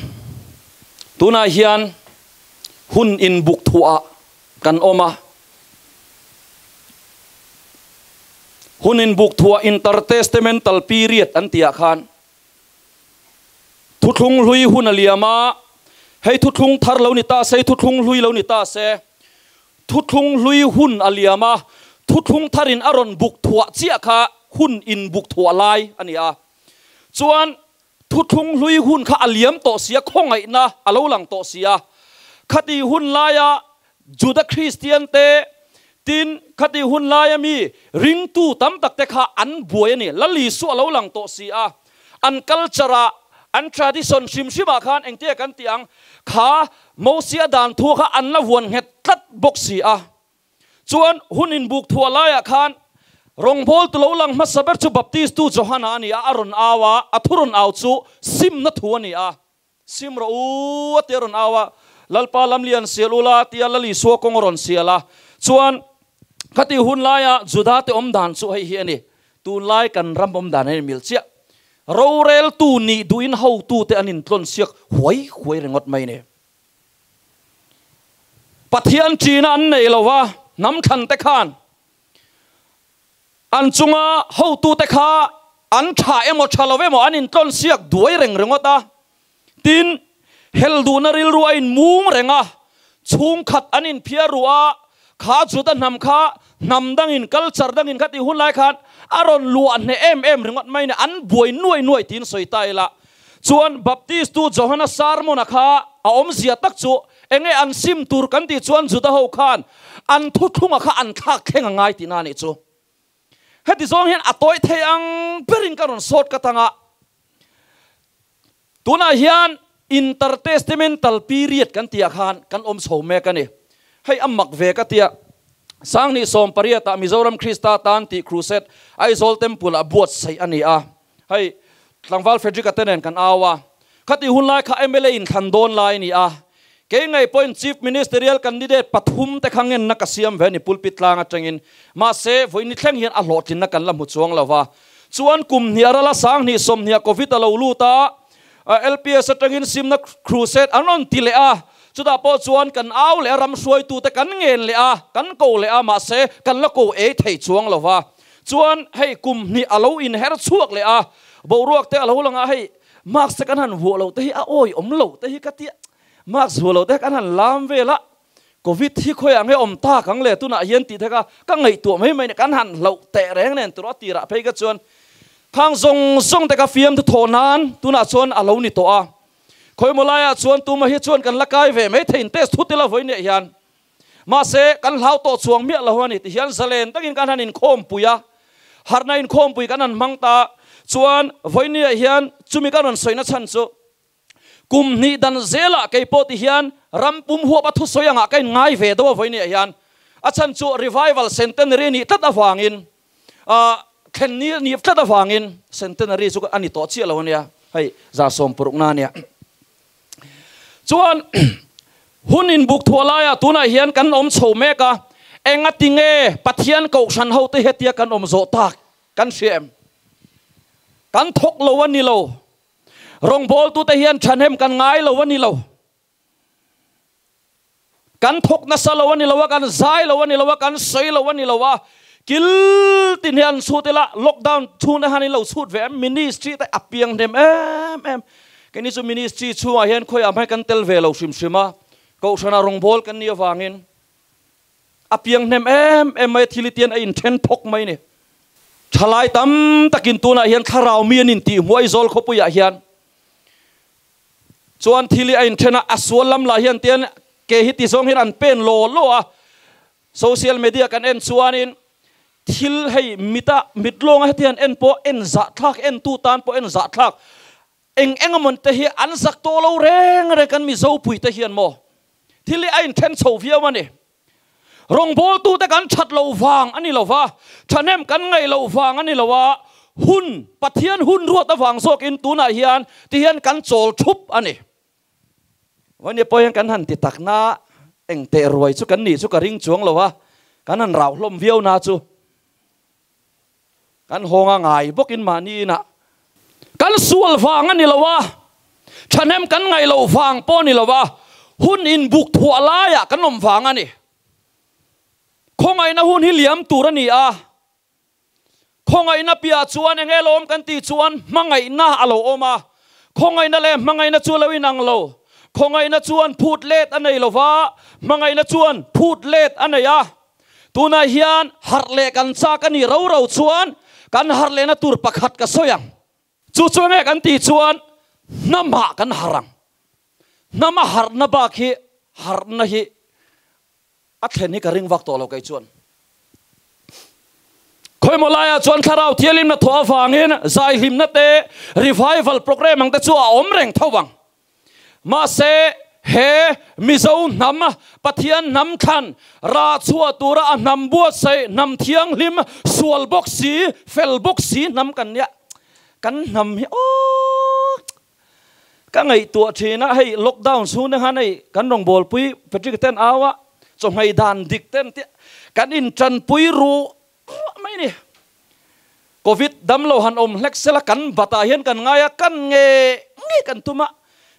tunah hian hun inbuk thuah kan awm a. Hun inbuk thuah intertestamental period an tihah khan thuthlung hlui hun a liam a, hei thuthlung thar lo ni ta se, hei thuthlung hlui lo ni ta se, thuthlung hlui hun a liam a, thuthlung tharin a rawn buk thuah chiah kha hun inbuk thuah lai a ni a. Chuan Thuthlung hlui hun kha a liam tawh sia, khawngaihna a lo lang tawh sia. Khati hun laia Juda Kristian te, tin khati hun laia mi ringtu tam tak te kha an buai a ni. Lal Isua a lo lang tawh si a, an culture ah, an tradition hrim hrim ah khan engtia kan tih ang kha Mosia dan thu kha an la vuan nghet tlat bawk si a. Chuan hun inbuk thuah laiah khan rawngbawltu lo lang hmasa ber chu Baptistu Johana a ni a, a rawn au a, a thu rawn au chu simna thu a ni a. Sim rawh u a tia rawn au a, Lalpa lamlian sial ula tia Lal Isua kawng a rawn sial a. Chuan khati hun laia Judate awm dan chu hei hi a ni, tunlai kan ram awm dan a inmil chiah. Roreltu nih duhin hotute an intlawnsiak huai huai ringawt mai ni. Pathian ṭina an nei lo va, hnam thlan te khan an chunga hotute kha an ṭha emaw ṭha lo emaw an intlawn siak duai reng ringawt a. Tin, hel duhna rilru a inmung reng a, chhungkhat an inphiar ruh a, kha Juda hnam kha hnam dangin, culture dangin kha tih hun lai khan a rawn luah hneh em em ringawt mai ni, an buai nuai nuai tiin sawi ta ila. Chuan Baptistu Johana sermon-a kha a awmzia tak chu enge an sim tur kan tih chuan Juda ho khan an thuthlunga kha an thlak thleng a ngai tihna a nih chu. Heti zawng hian a tawih thei ang berin ka rawn sawt ka tang a. Tunah hian intertestamental period kan tihah khan kan awm chho mek a ni. Hei a mak ve ka tia. Sanghnih sawmpariatah Mizoram Krista tan tih crusade Aizawl Temple-ah buatsaih a ni a. Hei, tlangval Frederick-a te nen kan au a, khati hun lai kha mla inthlan dawn lai a ni a, kei ngei pawhin Chief Ministerial candidate pathum te kha ngenna ka siam ve a ni pulpit tlang atangin, mahse vawiin thleng hian a hlawhtlinna kan la hmu chuang lo va. Chuan kum hnih a ral a, sanghnih sawmhnih a Covid a lo lut a, LPS atangin simna crusade an rawn ti leh a, chutah pawh chuan kan au leh a, ram hruaitute kan ngen leh a, kan ko leh a, mahse kan la ko ei thei chuang lo va. Chuan hei kum hnih a lo inher chhuak leh a, boruak te a lo lang a, hei mask te kan han vuah loh te hi a awi awm lo te hi ka tia, mask vuah loh te kan han lam vel a, Covid hi khawiah nge awm tak ang le tunah hian tih te kha ka ngaihtuah mai mai kan han hlauh teh reng nen tur a tirah phei kha chuan khang zawng zawng te kha fiam thu thawh nan tunah chuan a lo ni tawh a, khawimaw laiah chuan tumah hi chuan kan la kai ve mai thei in test thut ila vawiin leh hian. Mahse, kan hlau tawh chuang miah lo a ni ti hian zalen takin kan han inkhawmpui a, harhna inkhawmpui kan han hmang ta chuan vawinia hian chumi kan rawn sawina chhan chu kum hnih dan zelah kei pawh ti hian ram pum huap a thusawi angah ka inngai ve deuh a vawinia hian a chhan chu revival centenary nih tlat avangin thlen ni nih tlat avangin centenary chu a ni tawh chiah lo a nia hei 160 na a nia. Chuan hun inbuk thuah laiah tunah hian kan awm chho mek a, engati nge Pathian kohhran hote hetia kan awm zawh tak kan hria em? Kan thawk lo a ni lo, rawngbawltute hian thahnem kan ngai lo a ni lo, kan thawk nasa lo a ni lo a, kan zai lo a ni lo a, kan sawi lo a ni lo a, kil tin hian chhut ila, lockdown chhung te han in lo chhut ve em, ministry te a piang hnem em em, keini chu ministry chhungah hian khawiah hmai kan tel ve lo hrim hrim a, kohhrana rawngbâwl kan nih avangin a piang hnem em em mai a, thil hi tian a inthen phawk mai a ni. Thalai tam takin tunah hian thlarau mi an intih hmuh Aizawl khawpuiah hian. Chuan thil hi a inthen a, a sual lam lah hian tian ke hi ti zawng hian an pen law law a, social media kan en chuanin thil hei mita mit lawnga heti han en pawh en zah thlak en tu tan pawh en zah thlak eng eng amawn te hi an zak tawh lo reng reng kan Mizopui te hian maw thil hi a inthen chho viau a ni. Rawngbawltute kan that loh vang a ni lo va, thahnem kan ngaih loh vang a ni lo a, Hun, Pathian hun ruat avang zawkin tunah hian tihian kan chawl thup a ni. Vawini pawh hian kan han ti takna eng teh ruai chu kan nih chu ka ring chuang lo a, kan han rau hlawm viau na chu kan hawnga ngai bawkin mahni inah kan sual vang a ni lo a, thahnem kan ngaih loh vang pawh a ni lo a, hun inbuk thuah laiah kan awm vang a ni. Khawngaihna hun hi liam tur a ni a. Khawngaihna piah chuan eng elo awm kan tih chuan hmangaihna a lo awm a, khawngaihna leh hmangaihna chu a lo inang lo. Khawngaihna chuan phut let a nei lo va, hmangaihna chuan phut let a nei a. Tunah hian harh leh kan chak a nih ro ro chuan kan harh lehna tur pakhat ka sawi ang. Chu chu enge kan tih chuan hnamah kan harh ang. Hnama harhna bak hi harhna hi A thlen hi ka ring vak tawh lo kei chuan. Khawimaw laiah chuan thlarau thianghlimna thawh avangin zaihlimna te, revival programme ang te chu a awm reng tho vang. Mahse, he Mizo hnam, Pathian hnam thlan, rah chhuah tura a hnam buatsaih, hnam thianghlim, sual bawk si, fel bawk si hnam kan nia. Kan hnam hi aww. Ka ngaihtuah thin a, hei lockdown chhung te khan hei kan rawngbawlpui Patrick ten au a, chawhmei dan dik ten tih kan intanpui ruh ruah mai a ni. Covid damlo han awm hlek sela kan batah hian kan ngai a, kan nge nge kan tum a,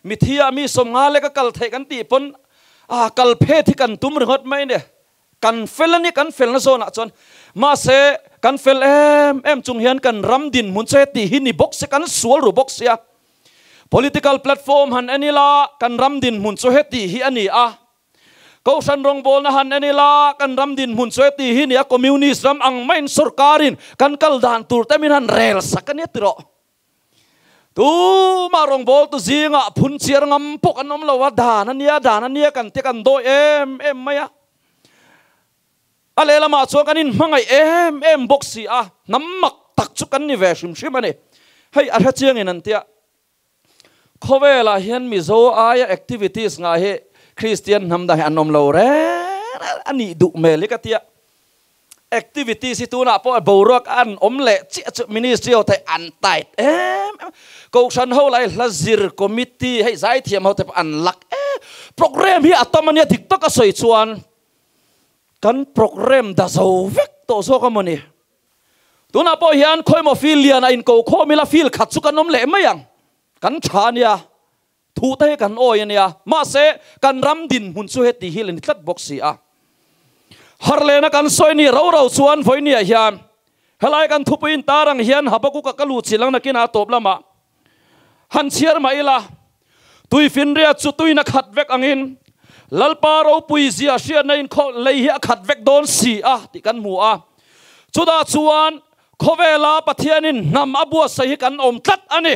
mithi ah mi sawmnga lek a kal theih kan tih pawn a kal phet hi kan tum ringawt mai a ni. Kan fel a ni, kan felna zawnah chuan. Mahse, kan fel em em chung hian kan ram dinhmun chu heti hi ni bawk se, kan sual ru bawk sia. Political platform han en ila, kan ram dinhmun chu heti hi a ni a. Kohhran rawngbawlna han en ila, kan ram dinhmun chu heti hi ni a. Communist ram ang maiin sorkarin kan kal dan tur te min han rel sak a nia tiraw. Tumah rawngbawltu zingah phun chiar ngam pawh kan awm lo a, dan a nia, dan a nia kan ti kan dawi em em mai a. A lehlamah chuan kan inhmangaih em em bawk si a, hnam mak tak chu kan ni ve hrim hrim a ni. Hei a hre chiangin an tia, khawvelah hian Mizo aia activities ngah hi Kristian hnam dang hi an awm lo reng a nih duh hmel hi ka tia. Activities hi tunah pawh boruak an awm leh chiah chu ministry ho te an tight em em a, kohhran ho lai hla zir committee hei zaithiam ho te pawh an lak em program hi a tam ania dik taka sawi chuan kan program da zo vek tawh zawk a mawni. Tunah pawh hian khawimaw field lian a inko khawm ila field khat chu kan awm leh mai ang kan tha ania thu te hi kan awi a nia, mahse kan ram dinhmun chu heti hi la ni tlat bawk si a. Harlena kan sawi ni ro ro chuan vawinia hian helai kan thupui intar ang hian Habakuka ka luh chilh ang nakinah a tawp lamah han chhiar mah ila, Tuifinriat chu tuina khat vek angin Lalpa ropui zia hriatna in khaw lei hi a khat vek dawn si a tih kan hmu a. Chutah chuan Khawvela Pathianin hnam a buatsaih hi kan awm tlat a ni.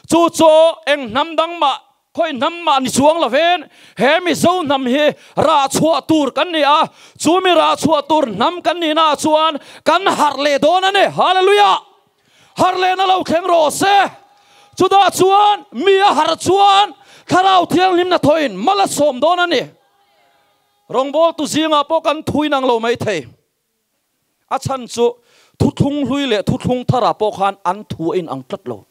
Chu chu eng hnam dang mah, khawi hnam mah ni chuang lovin he Mizo hnam hi rah chhuah tur kan ni a, chu mi rah chhuah tur hnam kan nihnaah chuan kan harh leh dawn a ni. Hallelujah! Harh lehna lo thleng rawh se. Chutah chuan mi a harh chuan Thlarau Thianghlimna thawhin mal a sawm dawn a ni. Rawngbawltu zingah pawh kan thu inang lo maithei. A chhan chu thuthlung hlui leh thuthlung tharah pawh khan an thu a inang tlat lo.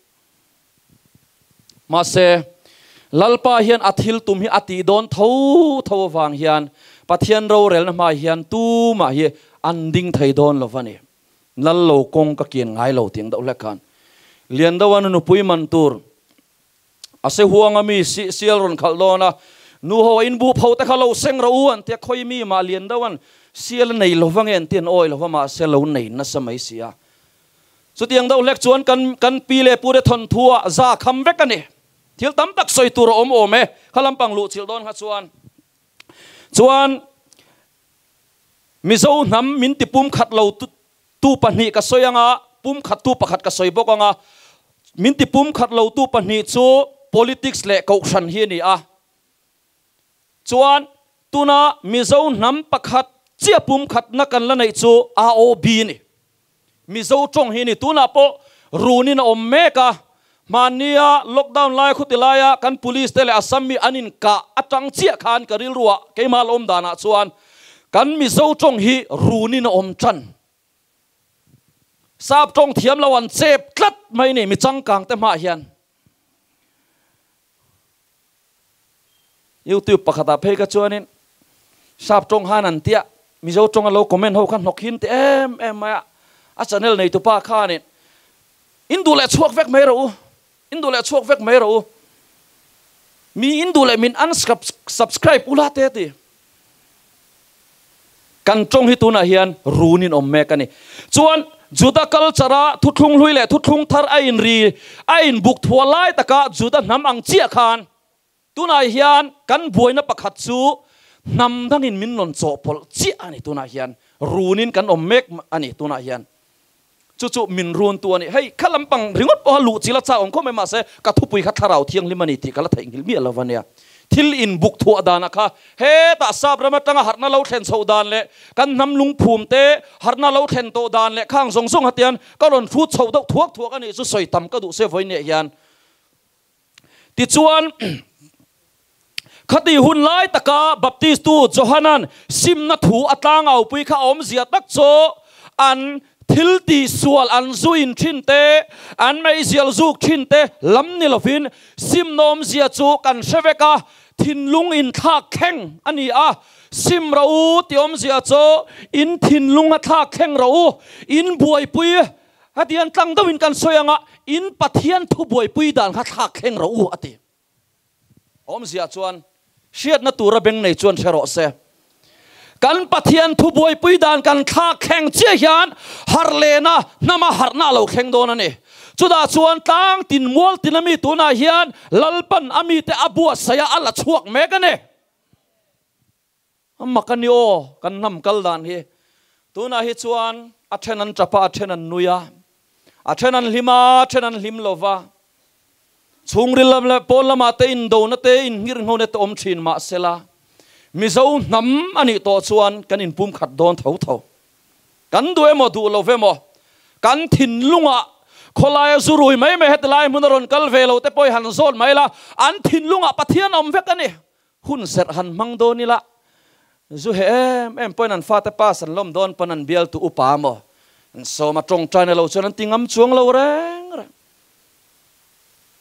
Mahse, Lalpa hian a thil tum hi a tih dawn tho tho avang hian Pathian rorelna hmaah hian tumah hi an ding thei dawn lo va ni. Lal lo kawng ka kian ngai lo tih ang deuh hlek khan Liandoa nupui man tur A se huanga mi si sial rawn khalh dawn a, nu ho a inbu pho te kha lo seng rawh u an ti a, khawi mi mah lian deuh an sial a nei lo va nge an ti an awi lo va mahse lo nei nasa mai si a. Chutiang deuh hlek chuan kan kan pi leh pu te thawnthu ah za kham vek a ni. Thil tam tak sawi tur a awm awm e, kha lampang luh chilh dawn kha chuan chuan Mizo hnam min ti pum khat lo Tu pahnih ka sawi anga, pum khat tu pakhat ka sawi bawk anga, min ti pum khat lo tu pahnih chu politics leh kohhran hi a ni a. Chuan tuna Mizo hnam pakhat chiah pum khatna kan la neih chu AOB a ni. Mizo tawng hi a ni. Tunah pawh runin a awm mek a, hmannia lockdown lai khuti laia kan police te leh Assam mi an inkah atang chiah khan ka rilruah keimah la awm danah chuan Kan Mizo tawng hi runin a awm tan. Sap tawng thiam lo an chep tlat mai ni mi changkang te hmaah hian. Youtube pakhatah phei kha chuanin sap tawng han an tia Mizo tawnga lo comment ho kha hnawk hin ti em em mai a, a channel neitupa khanin in duh leh chhuak vek mai rawh u, in duh leh chhuak vek mai rawh u, mi in duh leh min unsubscribe ula te a ti. Kan tawng hi tunah hian runin awm mek a ni. Chuan Juda culture-a thuthlung hlui leh thuthlung thar a inri, a inbuk thua lai taka Juda hnam ang chiah khan tunah hian kan buaina pakhat chu hnam dangin min rawn chawhpawlh chiah a ni. Tunah hian runin kan awm mek a ni tunah hian. Chu chu min runtu a ni. Hei kha lampang ringawt pawha luh chil a chak awm khawp mai mahse ka thupui kha thlarau thianghlim a ni tih ka la theihnghilh miah lo a nia. Thil inbuk thuah danah kha hetah sap ram atanga harhna lo thlen chhoh dan leh kan hnam lungphum te harhna lo thlen tawh dan leh khang zawng zawng hatian ka rawn hrut chhoh deuh thuak thuak a nih chu sawi tam ka duh se vawiin hian. Tichuan, khati hun lai taka Baptistu Johanan simna thu a tlangaupui kha awmzia tak chu an thil tihsual an zuin thin te, an meizial zuk thin te lam ni lovin simna awmzia chu kan hre vek a, thinlung inthlak thleng a ni a. Sim rawh u tih awmzia chu in thinlung a thlak thleng rawh u, in buaipui Hetiang tlang deuhin kan sawi anga in Pathian thu buaipui dan kha thlak thleng rawh u a ti. Awmzia chuan hriatna tura beng nei chuan hre rawh se. Kan Pathian thu buaipui dan kan thlak thleng chiah hian harh lena hnama harhna a lo thleng dawn a ni. Chutah chuan tlang tin mual tin ami tunah hian Lalpan a mite a buatsaih a, a la chhuak mek a ni. A mak a ni aw, kan hnam kal dan hi. Tunah hi chuan a then an tap a, a then an nui a, a then an hlim a, a then an hlim lo va. Chhungril lam leh pawn lamah te indona te, inngirhnghona te awm thin mah sela, Mizo hnam a nih tawh chuan kan inpumkhat dawn tho tho. Kan duh emaw duh lo emaw, kan thinlungah khawlaia zu rui mai mai heti lai hmun a rawn kal ve lo te pawh i han zawt mai la, an thinlungah Pathian awm vek a ni. Hun serh han hmang dawn ila, zu he em em pawhin an fate pass an lawm dawn pawn an bialtu upa maw an sawm a tawngtaina lo chuan an ti ngam chuang lo reng reng.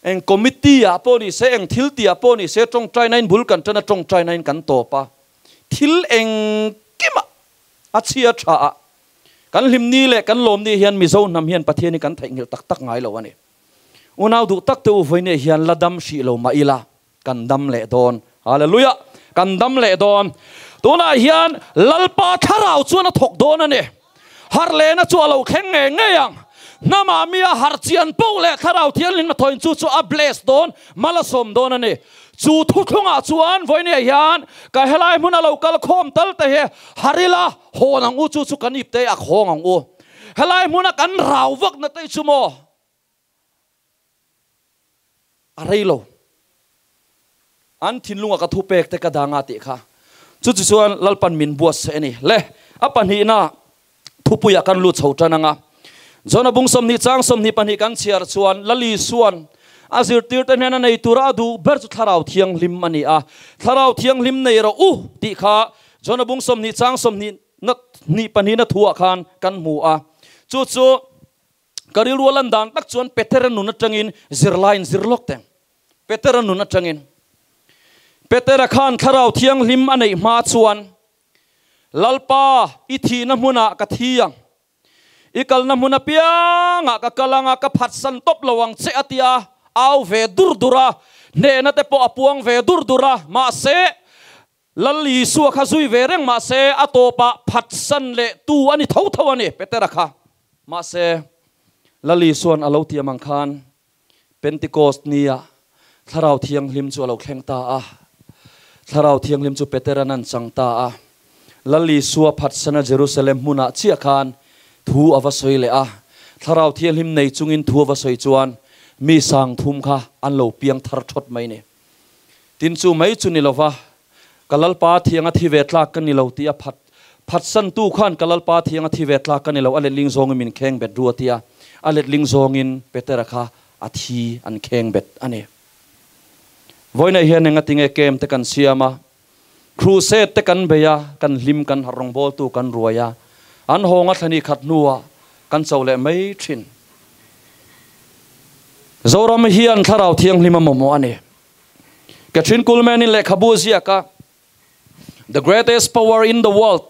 Eng committee ah pawh ni se, eng thil tih ah pawh ni se tawngtaina in bul kan tan a, tawngtaina in kan tawp a, thil engkim ah a chhia tha ah kan hlim ni leh kan lawm ni hian Mizo hnam hian Pathian hi kan theihnghilh tak tak ngai lo a ni. Unau duh tak te u vawiin hian la dam hrih lo mah ila, Kan dam leh dawn. Hallelujah! Kan dam leh dawn. Tunah hian Lalpa thlarau chuan a thawk dawn a ni. Harh lehna chu a lo thleng ngei ngei ang. Hnamah mi a harh chian poh leh thlarau thianghlim a thawin chu chu a bless dawn, mal a sawm dawn a ni. Chu thuthlungah chuan vawinia hian ka helai hmuna lo kal khawm tal te hi harh ila, hawn ang u, chu chu kan ip te a khawng ang u. Helai hmuna kan rau vakna te chu maw? A rei lo. An thinlunga ka thupek te ka dang a tih kha. Chu chu chuan Lalpan min buatsaih a ni. Le, a pahnihna thupuiah kan lut chho tan ang a. Jona bung 20 chang 22 kan chhiar chuan Lali Suan a zirtirte hnena nei tura a duh ber chu Thlarau Thianghlim a ni a. Thlarau Thianghlim nei rawh u tih kha Jona bung 20 chang 22 na thuah khan kan hmu a. Chu chu Ka rilru a lan dan tak chuan Petera nun atangin zirlaiin zir lawk teng. Petera nun atangin. Petera khan Thlarau Thianghlim a neih hma chuan, Lalpa, i thihna hmunah ka thi ang. I kalna hmun apiangah ka kal ang a, ka phatsan tawp lo ang che a ti a, au ve dur dur a, hnehna te pawh a puang ve dur dur a, mahse, Lal Isua kha zui ve reng mahse a tawpah phatsan leh tu a ni tho tho a ni, Petera kha. Mahse, Lal Isua'n a lo tiam ang khan Pentecost nia Thlarau Thianghlim chu a lo thleng ta a. Thlarau Thianghlim chu Petera'n an chang ta a. Lal Isua phatsana Jerusalem hmunah chiah khan thu a va sawi leh a. Thlarau Thianghlim nei chungin thu a va sawi chuan mi sang thum kha an lo piang thar thawt mai ni. Tin chu mai chu ni lova, ka Lalpa thianga thi ve tlak ka ni lo tih a phat. Phatsantu khan ka Lalpa thianga thi ve tlak ka ni lo, a letling zawngin min kheng bet ru a ti a, a letling zawngin Petera kha a thi an kheng bet a ni. Vawiinah hian enga tinge camp te kan siam a, crusade te kan bei a, kan hlim kan harh rawngbawltu kan ruai a, an hawnga thlani khat hnuah kan cho leh mai thin. Zoram hian Thlarau Thianghlim a mamawh a ni. Kathryn Kuhlman-in lehkhabu a ziak a, The greatest power in the world,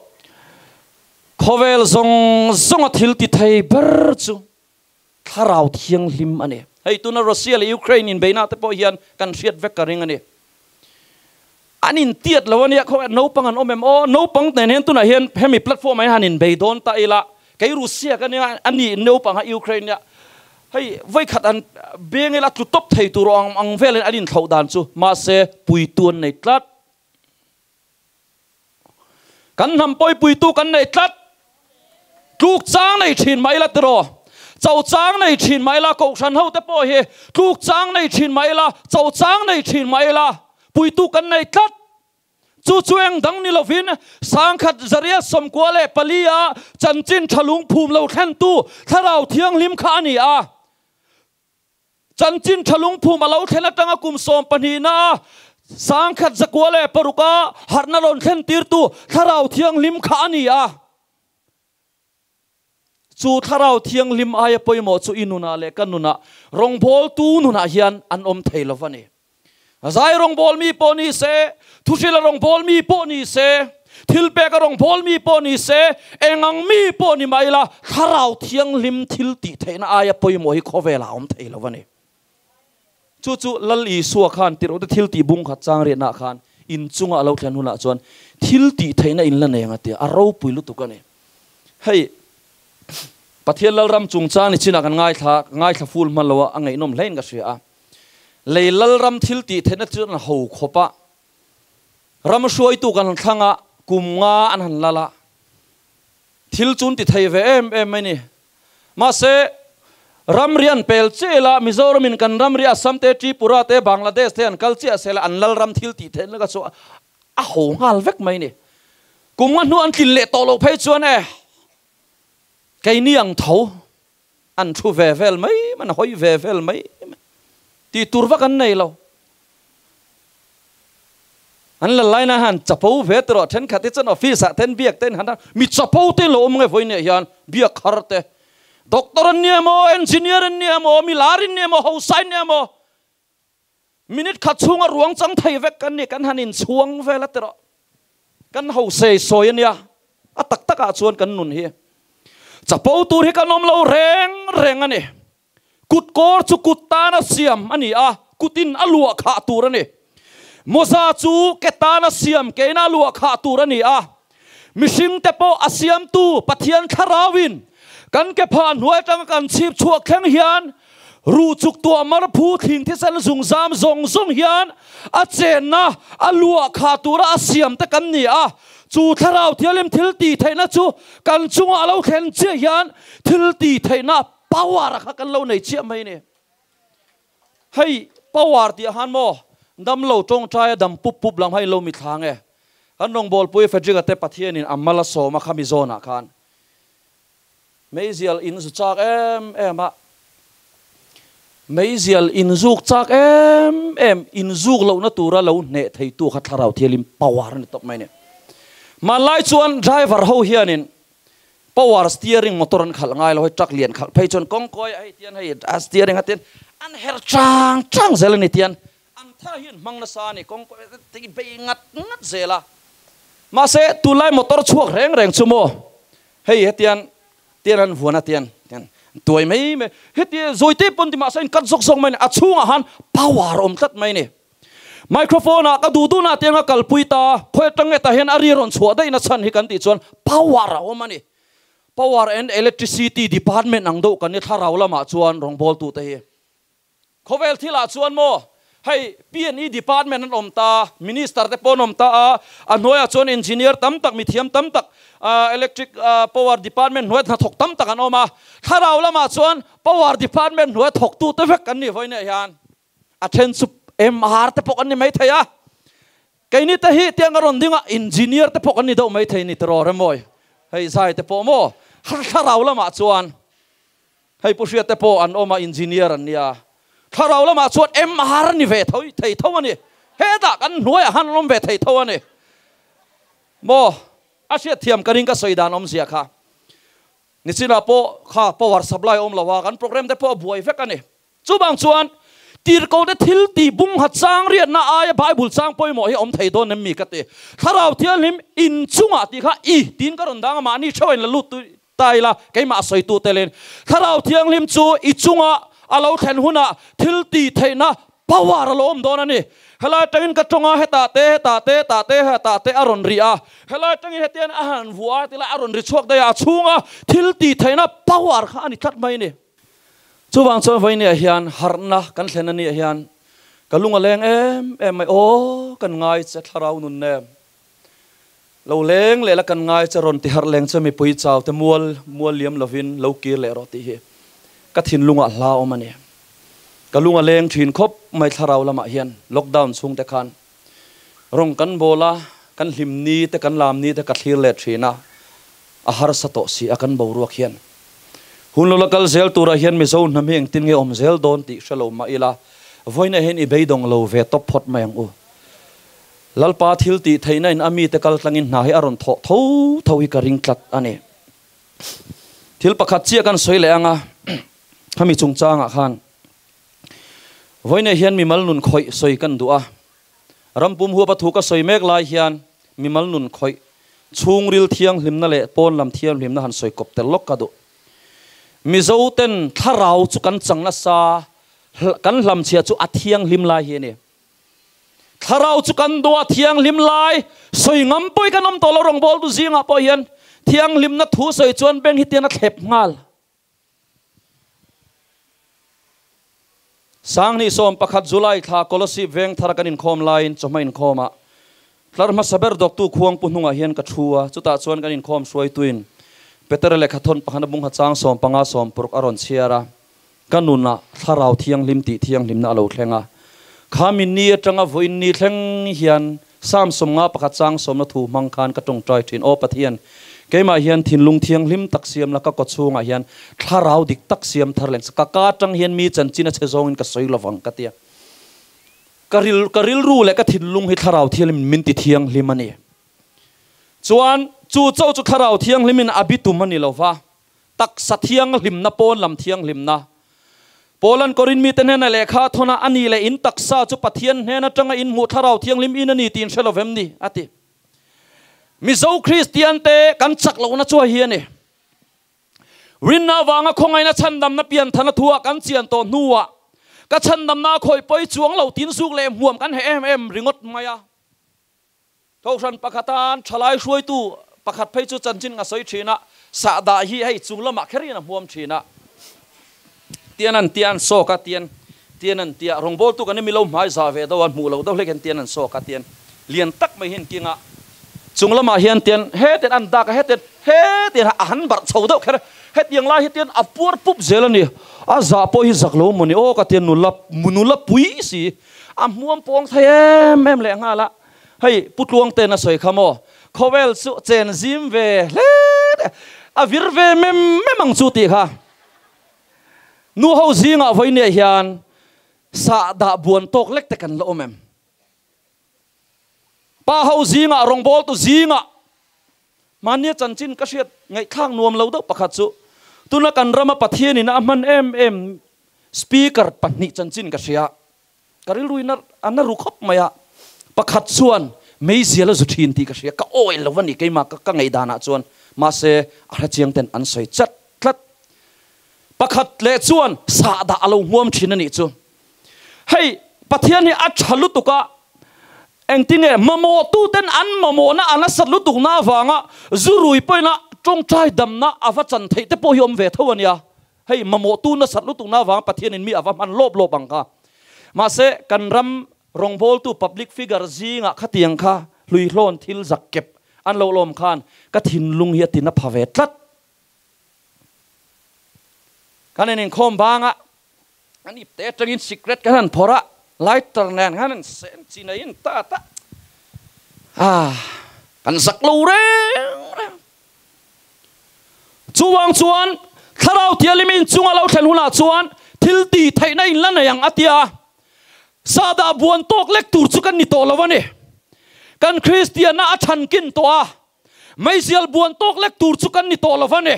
Khawvel zawng zawnga thil ti thei ber chu Thlarau Thianghlim a ni. Hei tuna Russia leh Ukraine inbeihna te pawh hian kan hriat vek ka ring a ni. An intiat lo a nia, khaw naupang an awm em aw, naupang nen hian tunah hian hemi platform ah hian han inbei dawn ta ila, kei Russia ka nia, a ni naupang kha Ukraine nia, hei vawikhat an beng ila tlu tawp thei tur ang ang velin an inthlauh dan chu, mahse puitu an nei tlat. Kan hnam pawipuitu kan nei tlat. Tluk chang nei thin mah ila tiraw? Cho chang nei thin mah ila Kohhran ho te pawh hi tluk chang nei thin mah ila, cho chang nei thin mah ila puitu kan nei tlat. Chu chu eng dang ni lovin Sangkhat Zaria 94 a chanchin tha lungphum lo thlentu Thlarau Thianghlim kha a ni a. Chanchin tha lungphum a lo thlen atanga kum 12 na a 1906 a harhna rawn thlen tirtu Thlarau Thianghlim kha a ni a. Chu Thlarau Thianghlim aia pawimawh chu i nunah leh ka nunah rawngbawltu nunah hian an awm thei lo va ni. Zai rawngbâwl mi pawh ni se, thuhrila rawngbâwl mi pawh ni se, thilpêka rawngbâwl mi pawh ni se, eng ang mi pawh ni mah ila, Thlarau Thianghlim thil tih theihna aia pawimawh hi khawvêlah a awm thei lo a ni. Chu chu Lal Isua khân tirhte thil tih bung khat chang riatnaah khân in chunga a lo thlen hunah chuan thil tih theihna in la nei ang a ti a, a ropui lutuk a ni. Hei, Pathian Lalram chungchâng ni chinah kan ngaithla, ngaithla ful hman lo a, a ngaihnawm hlein ka hria a. Lei lalram thil tih theihna chu an ho khawp a, ram hruaitu kan han thlang a, kum nga an han lal a, thil chu an ti thei ve em em mai ni. Mahse, ramri an pel chiah ila, Mizoramin kan ramri Assam te, Tripura te, Bangladesh te an kal chiah sela an lalram thil tih theihna kha chu a ho nghal vek mai ni. Kum nga hnu an tlin leh tawh loh phei chuan e, keini ang tho. An thu ve vel mai, an hawi ve vel mai tih tur vak an nei lo. An la laina hian chapo ve te rawh, thenkhat hi chuan office ah ten biak te in han mi chapo te lo awm nge vawiin ah hian biak har te, doctor an ni emaw, engineer an ni emaw, mi lar in ni emaw, hausa in ni emaw, minute khat chhunga ruang chang thei vek kan ni, kan han inchhuang vel a ti rawh. Kan hosei sawi a nia, a tak takah chuan kan nun hi chapo tur hi kan awm lo reng reng a ni. Kut kawr chu kut tana siam a ni a, kutin a luah khah tur a ni. Mawza chu ke tana siam keina a luah khah tur a ni a. Mihringte pawh a siamtu Pathian Thlarauin kan ke phah hnuai atanga kan chhip chhuak thleng hian ruh chuk tuah mar phu thling thisen zungzam zawng zawng hian a chenna a luah khah tura a siam te kan ni a. Chu Thlarau Thianghlim thil tih theihna chu kan chungah a lo thlen chiah hian thil tih theihna power a kha kan lo nei chiah mai a ni. Hei power tih ah khan maw damlo tawngtai a dam pup pup lam kha in lo mithla nge? Kan rawngbawlpui Frederick-a te Pathianin a mal a sawm a khami zawnah khan meizial in zu chak em em a, meizial in zuk chak em em in zuk lohna tura lo hneh theitu kha Thlarau Thialim power a ni tawp mai a ni. Hmanlai chuan driver ho hianin Power steering motor an khalh ngai lo, hei truck lian khalh phei chuan kawng kawi ah hei tian hei a steering a tian an her chang chang zel a ni tian an tha hi an hmang nasa a ni kawng kawi ah te bei ngat ngat zel a mahse tunlai motor chhuak reng reng chu maw hei hetian tian an vuan a tian tian tuai mai mai heti zawi te pawn ti mahse a in cut zawk zawk mai a ni a chhungah han power a awm tlat mai a ni. Microphone ah ka duh duhna tiang a kalpui ta, khawi atang nge tah hian a ri rawn chhuah daih na chhan hi kan tih chuan power a awm a ni. Power and Electricity Department ang deuh kan ni thlarau lamah chuan rawngbawltu te hi. Khawvel thil ah chuan maw hei P&E Department an awm ta, Minister te pawh an awm ta a, a hnuaiah chuan Engineer tam tak, mithiam tam tak, Electric Power Department hnuaia hnathawk tam tak an awm a, thlarau lamah chuan Power Department hnuaia thawktu te vek kan ni vawiin ah hian. A then chu MR te pawh kan ni maithei a, keini te hi tiang a rawn ding a, engineer te pawh kan ni deuh maithei ni tiraw remawi, hei zai te pawh maw thlarau lamah chuan hei Pu Hriat te pawh an awm a engineer an nia, thlarau lamah chuan MR ni ve tho thei tho a ni, hetah kan hnuaiah khan an awm ve thei tho a ni maw, a hriatthiam ka ring ka sawi dan awmzia kha. Nichinah pawh kha power supply awm lo a, kan program te pawh a buai vek a ni. Chuvang chuan tirhkohte thil tih bung ha chang riatna aia Bible chang pawimawh hi a awm thei dawn em mi ka ti. Thlarau Thianghlim in chungah tih kha i tiin ka rawn dang a, mahni theuh a in la lut ta ila keimah a sawitu telin Thlarau Thianghlim chu i chunga a lo thlen hunah thil tih theihna power a lo awm dawn a ni. Helai atangin ka tawng a, hetah te, hetah te, hetah te, hetah te a rawn ri a. Helai atangin hetian a han vuah a tilai a rawn ri chhuak daih a, a chhunga thil tih theihna power kha a ni tlat mai a ni. Chuvang chuan vawinia hian harhna kan thlen a nih hian ka lung a leng em em mai, aw kan ngai che thlarau nun nem lo leng leh la kan ngai che rawn ti harh leng che mipui chau te mual mual liam lovin lo kir leh rawh tih hi ka thinlungah hla awm a ni. Ka lung a leng thin khawp mai thlarau lamah hian lockdown chhungte khan rawng kan bawl a, kan hlim ni te kan lam ni te ka thlir let thin a, a harsa tawh si a kan boruak hian. Hun lo la kal zel turah hian Mizo hnam hi engtin nge awm zel dawn tih hre lo mah ila, vawiinah hian i beidawng lo ve tawp phawt mai ang u. Lalpa thil tih theihna in a mite kal tlangin hna hi a rawn thawh tho tho hi ka ring tlat a ni. Thil pakhat chiah kan sawi leh ang a, khami chungchangah khan vawiinah hian mimal nun khawih sawi kan duh a, Rampum huapa thu ka sawi mek lai hian mimal nun khawih, chhungril thianghlimna leh pawn lam thianghlimna han sawi kawp tel lawk ka duh. Mizo ten thlarau chu kan chang nasa, kan hlamchhia chu a thianghlim lai hi a ni. Thlarau chu kan duh a thianghlim lai, sawi ngam pawhin kan awm tawh lo rawngbawltu zingah pawh hian thianghlimna thu sawi chuan beng hi tian a thlep nghal. Sanghnih 11 July thla Kolosip veng thara kan inkhawm laiin chawhma inkhawmah tlar hmasa ber dawktu khuangpu hnungah hian ka thu a, chutah chuan kan inkhawm hruaituin Petera lehkha thawn pakhana bungha chang 15 sawmparuk a rawn chhiar a, ka nunah thlarau thianghlim tih thianghlimna a lo thleng a, khami ni atanga vawiin ni thleng hian Psalm 51 chang sawmna thu hmang khan ka tawngtai thin, Aw Pathian, keimah hian thinlung thianghlim tak siam la, ka kawchhungah hian thlarau dik tak siam thar leng, ka ka atang hian mi chanchin a chhe zawngin ka sawi lovang ka ti a. Ka ril, ka rilru leh ka thinlung hi thlarau thianghlimin min ti thianghlim a ni. Chuan, chu chauh chu thlarau thianghlimin a bitum a ni lova, Taksa thianghlimna, pawn lam thianghlimna. Paula'n Korin mite hnena lehkha a thawn a, A ni leh in taksa chu Pathian hnen atanga in hmuh thlarau thianghlim in a ni tih in hre lo vem ni? a ti. Mizo Kristiante kan chak lohna chu a hi a ni. Rinna avanga khawngaihna chhandamna pianthana thuah kan chian tawh hnuah ka chhandamna a khawih pawi chuang lo tin zuk leh hmuam kan heh em em ringawt mai a. Kohhran pakhatan thalai hruaitu pakhat phei chu chanchin a sawi thin a, sahdah hi hei chung lamah kher hian a hmuam thin a, tian an tia an sawk a, tian tian an tia rawngbawltu kan emi lo hmai za ve deuh a, hmuh loh deuh hlek hian tian an sawk a, tian lian tak mai hian king a, chung lamah hian tian hetian an dak a, hetian hetian a han barh chho deuh kher a, hetiang lai hi tian a puar pup zel a ni, a zah pawh hi zak lo maw ni aw ka tian nula nula pui si a hmuam pawng thei em em leh nghal a. Hei Pu Tluangten a sawi kha maw, khawvel chu chen zim ve hle te, a vir ve mem mem ang chu tih kha. Nu ho zingah vawinia hian sahdah buan tawk lek te kan la awm em? Pa ho zingah rawngbawltu zingah mahnia chanchin ka hriat ngaihthlak nuam lo deuh pakhat chu tuna kan rama Pathianin a hman em em speaker pahnih chanchin ka hria. Ka rilru in a na ru khawp mai a, pakhat chuan meizial a zu thin tih ka hria, ka awih lo a ni keimah ka ngaihdanah chuan, mahse a hrechiang ten an sawi chat tlat. Pakhat leh chuan sahdah a lo hmuam thin a nih chu. Hei Pathian hi a tha lutuk a, engtinge mamawhtu ten an mamawhna a nasat lutuk na avanga zu rui pawhin a tawngtai damna a va chan theih te pawh hi awm ve tho a nia. Hei mamawhtu nasat lutukna avanga Pathianin mi a va hman lawp lawp ang kha. Mahse, kan ram rawngbawltu public figure zingah khatiang kha hluihlawn thil zak kep an lo lawm khan ka thinlung hi a tina pha ve tlat. Kan in inkhawm banga an ip te atangin sikret kan han phawrh a, lighter nen khan an sen chi neiin ta ta ah kan zak lo reng reng. Chuvang chuan Thlarau Thianghlim in chunga lo thlen hunah chuan thil tih theihna in la nei ang a ti a. Sahdah buan tawk lek tur chu kan ni tawh lo a ni. Kan Kristianna a thankin tawh a, meizial buan tawk lek tur chu kan ni tawh lo a ni.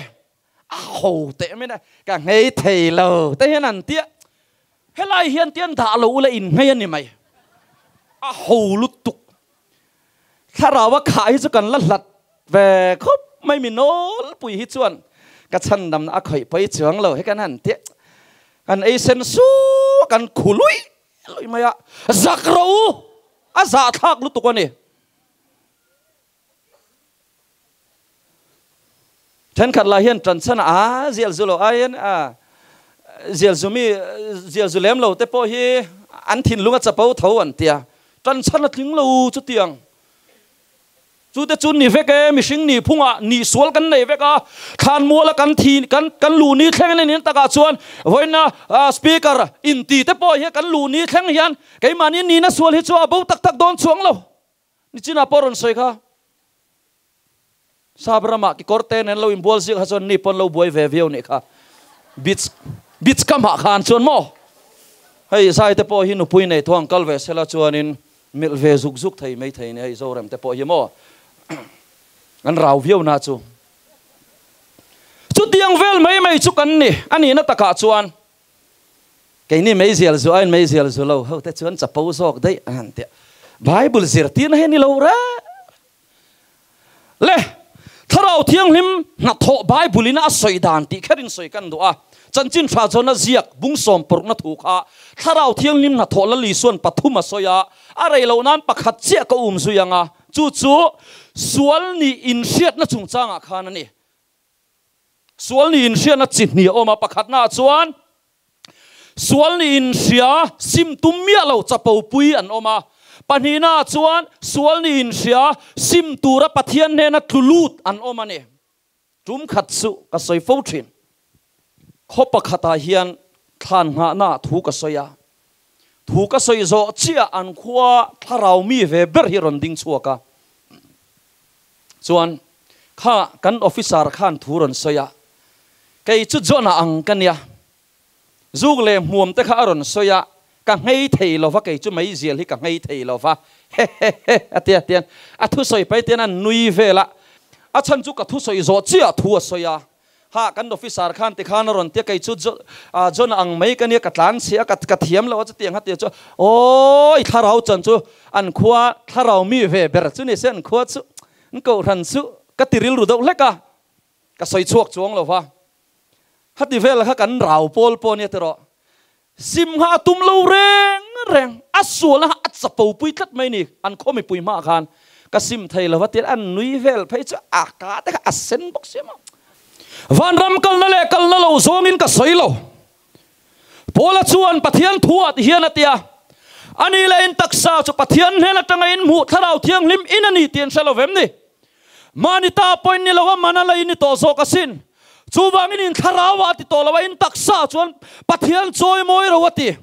A ho teh mai na, ka nghei thei lo te hian an tia. Helai hian tian dah lo ula in nghei a ni mai. A ho lutuk. Thlarau a khah hi chu kan la hlat ve khawp mai mi nawlpui hi chuan ka chhandamna a khawih pawi chuang lo hi kan han tia. Kan ei sen su kan khu lui lui mai a, zak ro a zahthlak lutuk a ni. Thenkhat lah hian ṭanchhan a zial zu lo aiin a zial zu mi zial zu lem lo te pawh hi an thinlung a chapo tho an tia. Ṭanchhan a tling lo chutiang. Chu te chu ni vek e, mihring nih phungah nih sual kan nei vek a, thlanmuala kan thi kan kan luh ni thleng in anin takah chuan vawiina speaker inti te pawh hi kan luh ni thleng hian keimahni nihna sual hi chu a bo tak tak dawn chuang lo. Nichina pawh rawn sawi kha, Sap ramah kekawr te nen lo inbual ziak kha chuan ni pawn lo buai ve viau nih kha. Beach beach kam ah khan chuan maw hei zai te pawh hi nupui nei thuang kal ve sela chuanin milh ve zuk zuk thei mai thei ni hei Zorem te pawh hi maw an rau viau na chu. Chutiang vel mai mai chu kan ni a nihna takah chuan Keini meizial zu aiin meizial zu lo ho te chuan chapo zawk daih a han tia. Bible zirtirna hi a ni lo reng. Le, Thlarau Thianghlim hnathawh Bible in a sawi dan tih kherin sawi kan duh a. Chanchin tha chuan a ziak bung sawm parukna thu kha Thlarau Thianghlim hnathawh Lal Isuan pathum a sawi a, a rei loh nan pakhat chiah ka um zui ang a, chu chu sual nih inhriatna chungchangah khan a ni. Sual ni inhriatna chi hnih a awm a, pakhatnaah chuan sual ni inhria sim tum miah lo chapo pui an awm a, pahnihnaah chuan sual ni inhria sim tura Pathian hnena tlu lut an awm a ni. Tum khat chu ka sawi fo thin. Khaw pakhatah hian thlan nghahnaah thu ka sawi a, thu ka sawi zawh chiah an khua thlarau mi ve ber hi rawn ding chhuak a, Chuan kha kan officer khan thu rawn sawi a, kei chu John-a ang ka nia. Zuk leh hmuam te kha a rawn sawi a, ka nghei thei lo va, kei chu meizial hi ka nghei thei lo va, hehehe a ti a, tian a thusawi pai tian a nui vel a, a chhan chu ka thusawi zawh chiah thu a sawi a. Ha, kan officer khan tikhan a rawn tia, kei chu John ang mai ka nia, ka tlan chhia a, ka thiam lo a chutiang kha tia chu awi thlarau chuan chu an khua thlarau mi ve ber chu ni se an khua chu an kohhran chu ka ti rilru deuh hlek a, ka sawi chhuak chuang lo va. Khati vel kha kan rau pawl pawh nia tiraw, sim kha a tum lo reng reng, a sualna kha a chapo pui tlat mai ni, an khaw mipui hmaah khan ka sim thei lo va tia an nui vel phei chu a ka te kha a sen bawk sia maw. Vanram kalna leh kalna lo zawngin ka sawi lo. Paula chuan Pathian thuah ti hian a ti a, Ani leh in taksa chu Pathian hnen atanga in hmuh Thlarau Thianghlim in a ni tih an hre lo vem ni? Mahni ta pawhin ni lo a, mana la in ni tawh zawk asin. Chuvangin in thlarau ah a ti tawh lo a, in taksa chuan Pathian chawi mawi ro a ti.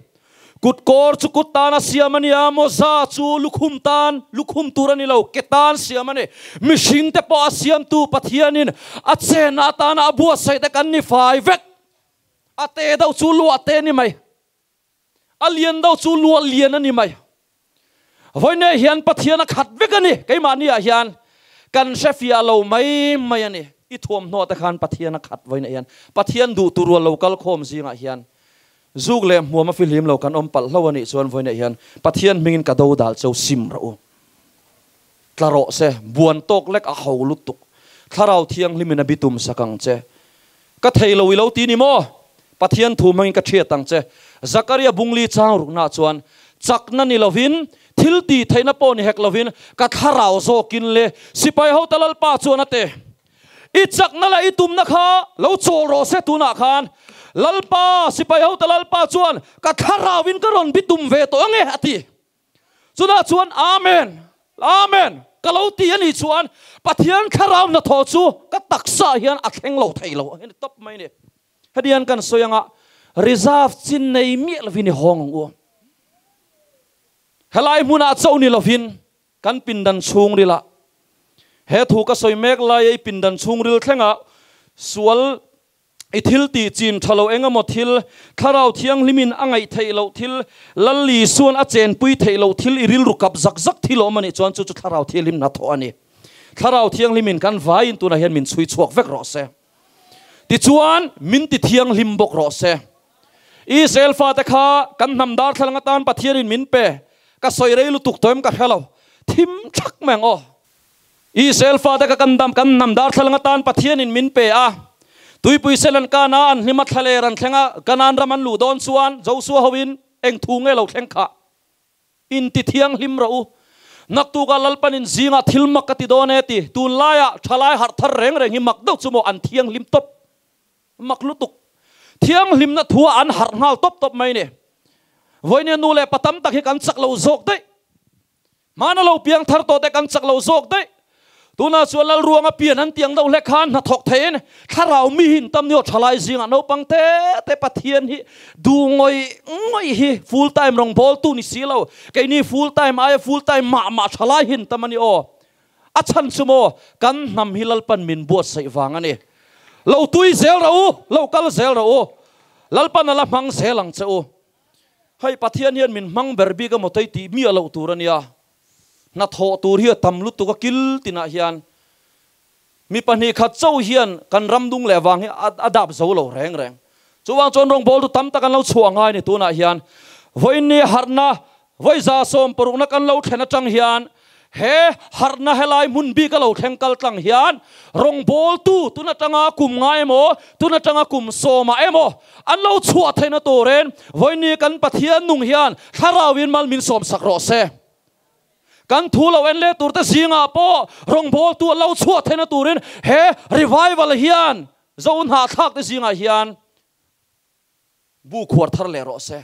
Kut kawr chu kut tan a siam a ni a, mawza chu lukhum tan, lukhum tur a ni lo, ke tan siam a ni. Mihring te pawh a siamtu Pathianin a chenna atana a buatsaih te kan ni fai vek. A te deuh chu luah te a ni mai. A lian deuh chu luah lian a ni mai. Vawiin hian Pathian a khat vek a ni. Keimahni ah hian kan hre fiah lo mai mai a ni. I thuamhnaw te khan Pathian a khat vawiin hian. Pathian duh tur rual lo kal khawm zingah hian zuk leh hmuam a fihlim lo kan awm palh hlo a nih chuan vawiin hian Pathian hmingin ka do dal cheu sim rawh u. Tla rawh se, buan tawk lek a ho lutuk. Thlarau Thianghlimin a bitum sak ang che. Ka thei lo i lo ti ni maw? Pathian thu hmangin ka thiat ang che. Zakaria bungli chang ruknaah chuan, Chakna ni lovin, thil tih theihna pawh ni hek lovin, ka thlarau zawkin le sipai hota Lalpa chuan a te. I chakna leh i tumna kha lo chawl rawh se tunah khan. Lalpa, sipai hota Lalpa chuan, ka thlarauin ka rawn bitum ve tawh ang e, a ti. Chutah chuan Amen! Amen! Ka lo ti a nih chuan Pathian thlarau hnathawh chu ka taksa hian a thleng lo thei lo a ni tawp mai ni. Hetiang kan sawi anga reserve chin nei miah lovin i hawng ang u. Helai hmunah chauh ni lovin kan pindan chhungrilah he thu ka sawi mek laia i pindan chhungril thlengah sual I thil tih chin tha lo eng emaw thil, Thlarau Thianghlimin a ngaih theih loh thil, Lal Isuan a chenpui theih loh thil i rilru kap zak zak thil awm a nih chuan chu chu Thlarau Thianghlim hnathawh a ni. Thlarau Thianghlimin kan vaiin tunah hian min chhui chhuak vek rawh se. Tichuan, min ti thianghlim bawk rawh se. Israel fate kha kan hnam darthlalang atan Pathianin min pe. Ka sawi rei lutuk tawh em ka hre lo. Thim thak mai ang aw. Israel fate kha kan dam kan hnam darthlalang atan Pathianin min pe a. Tuipui Selan kana an hlima thlaler an thleng a, Kanaan ram an luh dawn chuan Josua hoin eng thu nge lo thleng khah? Inti thianghlim rawh u. Naktukah Lalpanin zingah thil mak ka ti dawn e ti. Tunlaiah thalai harh thar reng reng hi mak deuh chu maw an thianghlim tawp. Mak lutuk. Thianghlimna thua an harh nghal tawp tawp mai ni. Vawinia nu leh pa tam tak hi kan chak lo zawk daih. Hmana lo piang thar tawh te kan chak lo zawk daih. Tunah chuan Lalruanga pian an tiang deuh hlek khan hnathawk theiin thlarau mi hi tam ni aw thalai zingah naupang te te Pathian hi duh ngawih ngawih hi full time rawngbawltu ni si lo. Keini full time aia full time mah mah thalai hi an tam a ni aw. A chhan chu maw kan hnam hi Lalpan min buatsaih vang a ni. Lo tui zel rawh u, lo kal zel rawh u. Lalpan a la hmang zel ang che u. Hei Pathian hian min hmang ber bik emaw tei tih miah loh tur a nia. Hnathawh tur hi a tam lutuk a kil tinah hian mi pahnih khat chauh hian kan ram dung leh vang hi a dap zo lo reng reng. Chuvang chuan rawngbawltu tam tak an lo chhuah ngai ni tunah hian vawiinni harhna vawi 160na kan lo thlen atang hian he harhna helai hmun bik a lo thleng kal tlang hian rawngbawltu tun atanga kum nga emaw tun atanga kum sawmah emaw an lo chhuah theihna turin vawiinni kan Pathian nung hian thlarauin mal min sawmsak rawh se. Kan thu lo en leh turte zingah pawh rawngbawltu a lo chhuah theihna turin he revival hian Zo hnahthlakte zingah hian bu khuar thar leh rawh se.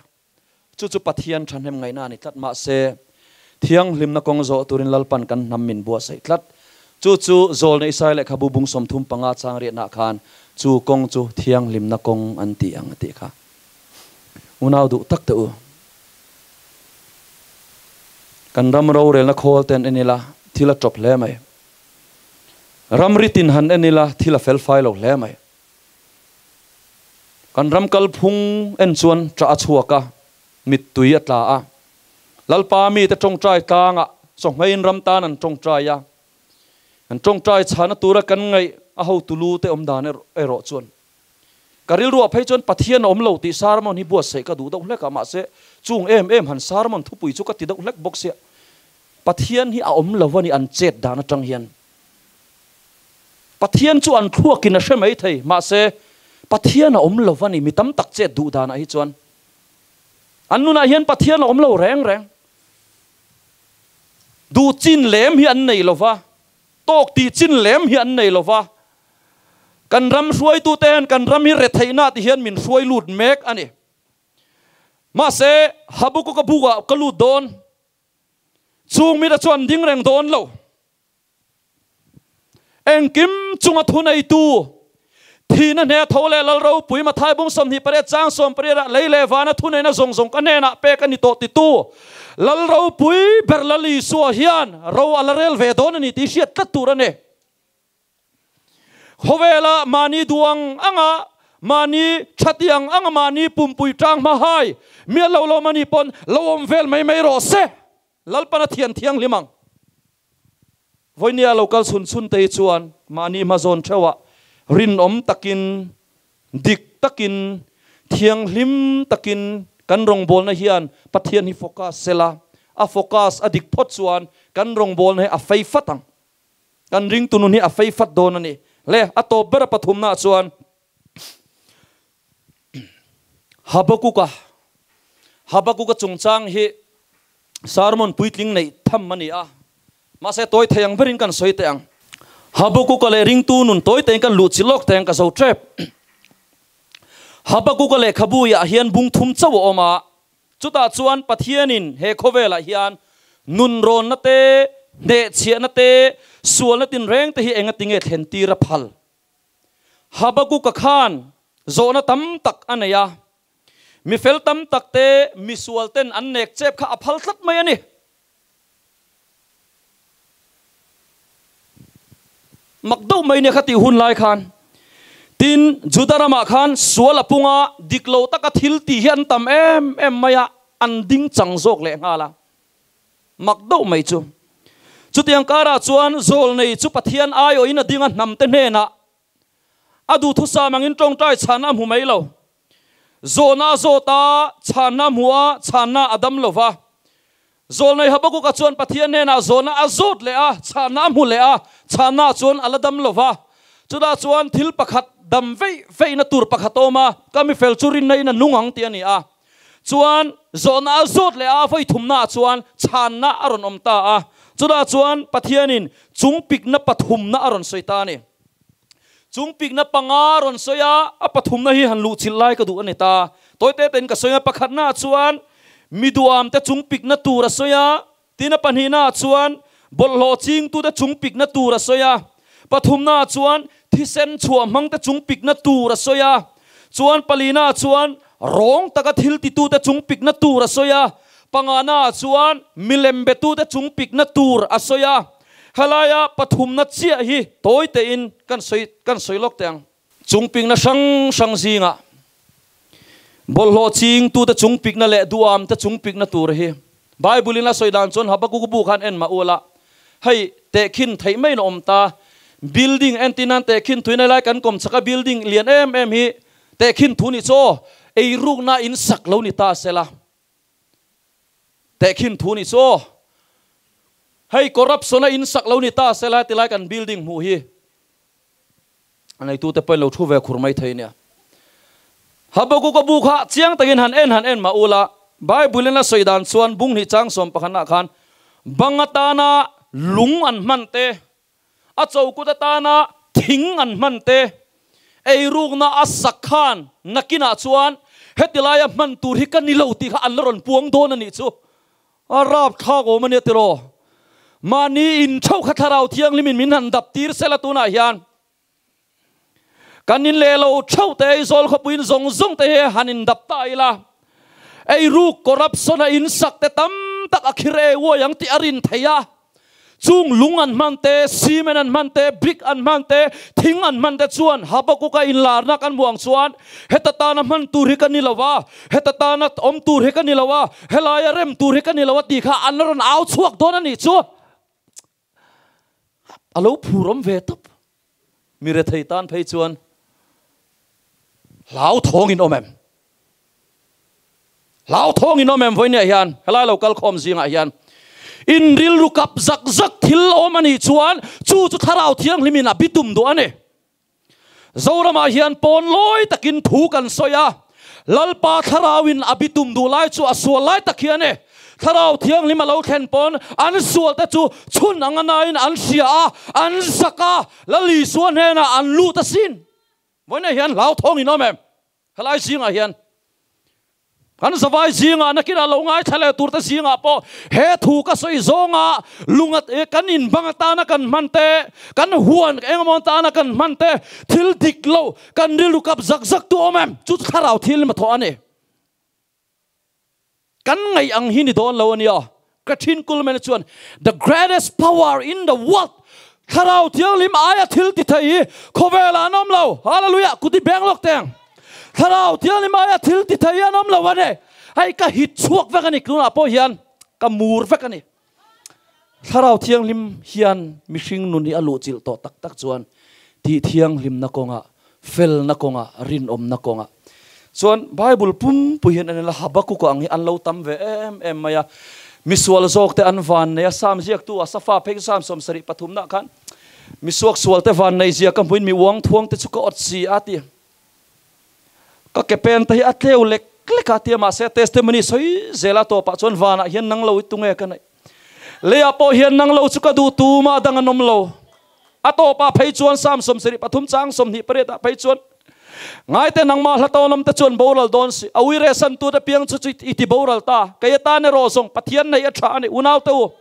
Chu chu Pathian thahnem ngaihna a ni tlat. Mahse, thianghlimna kawng zawh turin Lalpan kan hnam min buatsaih tlat. Chu chu Zawlna Isai lehkhabu bung 35 chang riatnah khan chu kawng chu thianghlimna kawng an ti ang a tih kha. Unau duh tak teh u. Kan ram rorelna khawl te an en ila, thil a tawp hle mai. Ramri tin han en ila, thil a fel fai lo hle mai. Kan ram kalphung en chuan ṭah a chhuak a, mittui a tla a. Lalpa mite ṭawngṭai tlangah chawhmeiin ram tan an ṭawngṭai a. An ṭawngṭai chhana tura kan ngaih a hotu lu te awm dan erawh chuan Ka rilruah phei chuan Pathian a awm lo tih sermon hi buatsaih ka duh deuh hlek a, mahse chung em em han sermon thupui chu ka ti deuh hlek bawk sia. Pathian hi a awm lo a ni an chet dan atang hian. Pathian chu an thluakin a hre mai thei, mahse Pathian a awm lo a ni mi tam tak chet duh danah hi chuan. An nunah hian Pathian a awm lo reng reng. Duh chin lem hi an nei lo va. Tawk tih chin lem hi an nei lo va, kan ram hruaitute hian kan ram hi retheihna ti hian min hruai lut mek a ni. Mahse, Habakkuk-a bukah ka lut dawn, chung mite chu an ding reng dawn lo. Engkim chunga thuneitu, thihna hne tho leh lal ropui Mathai bung 28 chang 18 ah lei leh vana thuneina zawng zawng ka hnenah pek a ni tawh titu lal ropui ber Lal Isua hian ro a la rel ve dawn a ni tih hriat tlat tur a ni. Khawvela mahni duh ang anga mahni thati ang anga mahni pumpui tang hma hai mial lo lawm a ni pawn lo awm vel mai mai rawh se. Lalpan a thian thianghlim ang. Vawinia lo kal chhun chhun te hi chuan mahni hmazawn theuhah rinawm takin, dik takin, thianghlim takin kan rawngbawlna hian Pathian hi focus sela, a focus a dik phawt chuan kan rawngbawlna hi a fei fat ang. Kan ringtu nun hi a fei fat dawn a ni. Le, a tawp ber a pathumnaah chuan Habakuka, Habakuka chungchang hi sermon puitling neih tham a ni a, mahse tawi thei ang berin kan sawi teh ang. Habakuka leh ringtu nun tawi tein kan luh chi lawk teh ang ka zo tep. Habakuka lehkhabuiah hian bung thum chauh a awm a, chutah chuan Pathianin he khawvelah hian nun rawnna te, hnehchhiahna te, sualna tinreng te hi engatinge thlen tir a phal? Habakuka khan zawhna tam tak a nei a, mi fel tam tak te misual ten an nek chep kha a phal tlat mai a ni. Mak deuh mai nia kha tih hun lai khan. Tin, Juda ramah khan sual a pung a, dik lo taka thil tih hi an tam em em mai a, an ding chang zawk leh nghal a. Mak deuh mai chu. Chutiang karah chuan Zawlnei chu Pathian aiawhin a ding a hnamte hnenah. A duhthusam angin tawngtai chhanna a hmu mai lo. Zawhna a zawt a, chhanna a hmu a, chhanna a dam lo va. Zawlnei Habakuka chuan Pathian hnenah zawhna a zawt leh a, chhanna a hmu leh a, chhanna chuan a la dam lo va. Chutah chuan thil pakhat dam veih veihna tur pakhat a awm a, ka mifel chu rinna in a nung ang tih a ni a. Chuan zawhna a zawt leh a, vawi thumnaah chuan chhanna a rawn awm ta a. Chutah chuan Pathianin chung pikna pathumna a rawn sawi ta a ni. Chung pikna panga rawn sawi a, a pathumna hi han luhchilh lai ka duh a ni ta. Tawi te tein ka sawi a, pakhatnaah chuan mi duamte chung pikna tur a sawi a, tin a pahnihnaah chuan bawlhhlawh chingtute chung pikna tur a sawi a, pathumnaah chuan thisen chhuah hmangte chung pikna tur a sawi a, chuan palinaah chuan rawng taka thil titute chung pikna tur a sawi a, panganaah chuan milem betute chung pikna tur a sawi a. Helaia pathumna chiah hi tawi tein kan sawi kan sawi lawk teh ang. Chungpikna hrang hrang zingah bawlhhlawh chingtute chungpikna leh duamte chungpikna tur hi Bible-in a sawi dan chuan Habakkuk bu khan en mah ula hei tehkhin theih maiin a awm ta. Building entir nan tehkhin thuin helai kan kawm chaka building lian em em hi tehkhin thu ni chaw eirukna in sak lo ni ta sela. Tehkhin thu ni chu aw. Hei corruption a in sak lo ni ta sela tilai kan building hmuh hi a neitute pawhin lo thu ve khur mai thei nia. Habakuka bu kha chiang takin han en han en mah ula Bible in a sawi dan chuan bung hnih chang sawm pakhatna khan bang atana lung an hman te a chokut atana thing an hman te, eirukna a sak khan nakinah chuan heti laia hman tur hi ka ni lo tih kha an la rawn puang dawn a nih chu. A rapthlak awm a nia tiraw? Mahni intheuh kha Thlarau Thianghlimin min han dap tir sela tunah hian kan in leh lo theuh te Aizawl khawpuiin zawng zawng te hi han indap ta ila, eiruk corruption a insak te tam tak a khir e uai ang tih a rin theih a. Chung lung an hman te, cement an hman te, brick an hman te, thing an hman te chuan Habakuka inlarna kan hmuh ang chuan heta tana hman tur hi ka ni lo a, heta tana awm tur hi ka ni lo a, helaia rem tur hi ka ni lo a tih kha an la rawn au chhuak dawn a nih chu. A lo phur awm ve tawp. Mi rethei tan phei chuan hlauthawngin awm em? Hlauthawngin awm em vawinia hian helai lo kal khawm zingah hian in rilru kap zak zak thil awm a nih chuan chu chu Thlarau Thianghlimin a bitum duh a ni. Zoramah hian pawn lawi takin thu kan sawi a, Lalpa Thlarauin a bitum duh lai chu a sual lai tak hi a ni. Thlarau Thianghlim a lo thlen pawn an sualte chu chhun anga nain an hria a, an zak a, Lal Isua hnenah an lut asin. Vawiinah hian hlauthawngin awm em? Helai zingah hian kan zavai zingah nakinah lo ngaithla leh turte zingah pawh he thu ka sawi zawnga lunga kan inbang atana kan hman te, kan huan engemaw atana kan hman te, thil dik lo kan rilru kap zak zak tu awm em? Chu chu thlarau thil hmathawh a ni. Kan ngaih ang hi ni dawn lo a nia. Kathryn Kuhlman chuan The greatest power in the world, Thlarau Thianghlim aia thil ti thei hi khawvelah an awm lo. Hallelujah! Kuti beng lawk teng. Thlarau Thianghlim aia thil ti thei hi an awm lo a ni. Hei ka hit chhuak vek a ni tunah pawh hian ka mur vek a ni. Thlarau Thianghlim hian mihring nun hi a luhchilh tawh tak tak chuan tih thianghlimna kawngah, felna kawngah, rinawmna kawngah chuan Bible pumpui hian an la Habakkuk ang hi an lo tam ve em em mai a. Misual zawkte an van nei a, Sam ziaktu Asafa phei chu Sam 73 nah khan misuak sualte van nei zia ka hmuin mi uang thuangte chu ka awt si a ti. Ka ke pen te hi a tleu lek lek a tia mahse testimony sawi zel a tawpah chuan vanah hian nang lo i tunge ka neih. Leiah pawh hian nang lo chu ka duh tumah dang an awm lo. A tawpah phei chuan Psalm 73 chang 28 ah phei chuan Ngaite nangmah hla tawn te chuan boral dawn si a uire san tu te piang chu chu i ti boral ta kei atan erawh zawng Pathian nei a tha a ni unau te u.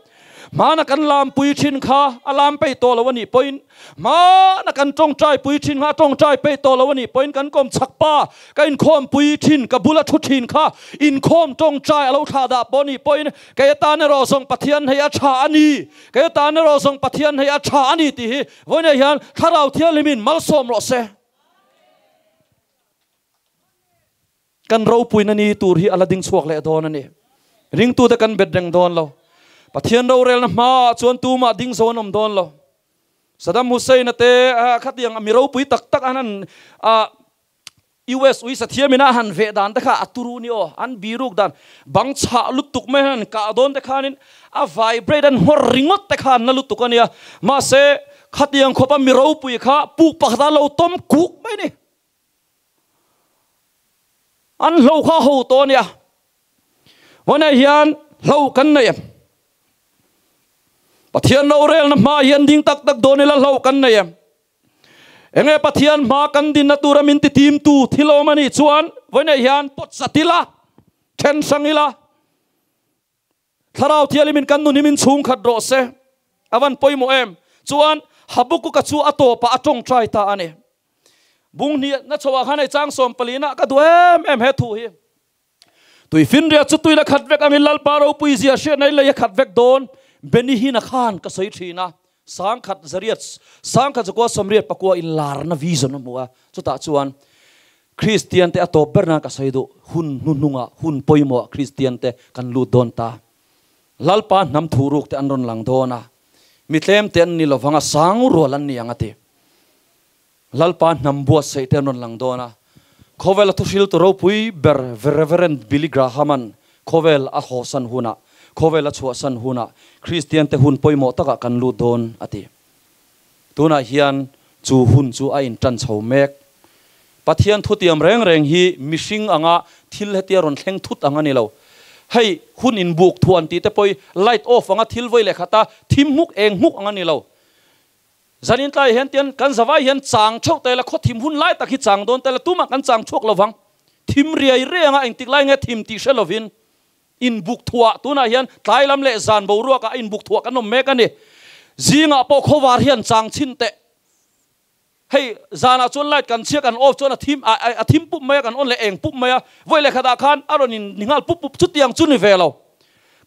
Hmana kan lam pui thin kha a lam peih tawh lo a nih pawhin, hmana kan tawngtai pui thin kha a tawngtai peih tawh lo a nih pawhin kan kawm chak pa, ka inkhawm pui thin, ka bula thu thin kha inkhawm tawngtai a lo thlah dah pawh a nih pawhin kei atan erawh zawng Pathian hei a tha a ni, kei atan erawh zawng Pathian hei a tha a ni tih hi vawiinah hian Thlarau Thianghlimin malsawm rawh se. Kan ropuina ni tur hi a la ding chhuak leh dawn a ni. Ringtute kan bet reng dawn lo. Pathian rorelna hmaah chuan tumah ding zo an awm dawn lo. Saddam Hussein-a te khatiang mi ropui tak tak an han US ui sathiamin a han veh dan te kha a turu ni aw, an biruk dan bang chhah lutuk mai hian an kah dawn te khanin a vibrate an nghawr ringawt te kha an la lutuk a nia. Mahse, khatiang khawpa mi ropui kha puk pakhat a lo tawm kuk mai ni. An hlo kha a ho tawh a nia. Vawnah hian hlo kan nei em? Pathian rorelna hmaah hian ding tak tak dawn ila hlo kan nei em? Enge Pathian hma kan dinna tura min ti timtu thil awm a nih chuan vawiinah hian pawt zat ila, then hrang ila, Thlarau Thianghlimin kan nun hi min chhungkhat rawh se. A van pawimawh em? Chuan Habakuka chu a tawpah a tawngtai ta a ni. Bung hnih na chhoah khan hei chang 14 ah ka duh em em he thu hi. Tui finriat chu tuina khat vek angin Lalpa ropui zia hriatna in lei a khat vek dawn. Benny Hinn-a khan ka sawi thin a, sangkhat zariat, sangkhat zakua sawmriat pakua in larna vision a hmu a, chutah chuan Kristian te a tawp ber nan ka sawi duh, hun hnuhnungah, hun pawimawhah Kristian te kan lut dawn ta. Lalpa hnam thuruk te an rawn lang dawn a, mi tlem te an ni lovang a, sang rual an ni ang a ti. Lalpa hnam buatsaih te an rawn lang dawn a, khawvela thuhriltu ropui ber Reverend Billy Graham-a'n khawvel a hawsan hunah, khawvel a chhuahsan hunah Kristiante hun pawimawh takah kan lut dawn a ti. Tunah hian chu hun chu a intan chho mek. Pathian thutiam reng reng hi mihring anga thil hetia rawn thleng thut ang a ni lo. Hei hun inbuk thuan tih te pawh hi light off anga thil vawi leh khata thim hmuk eng hmuk ang a ni lo. Zanin tlaiah hian tian kan zavai hian chang theuh ta ila, khaw thim hun lai tak hi chang dawn ta ila, tumah kan chang chhuak lo vang. Thim riai riai anga engtik lai nge thim tih hre lovin inbuk thuah tunah hian tlai lam leh zan boruakah a inbuk thuah kan awm mek a ni. Zingah pawh khawvar hian chang chhin teh. Hei zanah chuan light kan chhia kan off chuan a thim a thim pup mai a, kan on leh eng pup mai a, vawi leh khatah khan a rawn in ni nghal pup pup chutiang chu ni ve lo.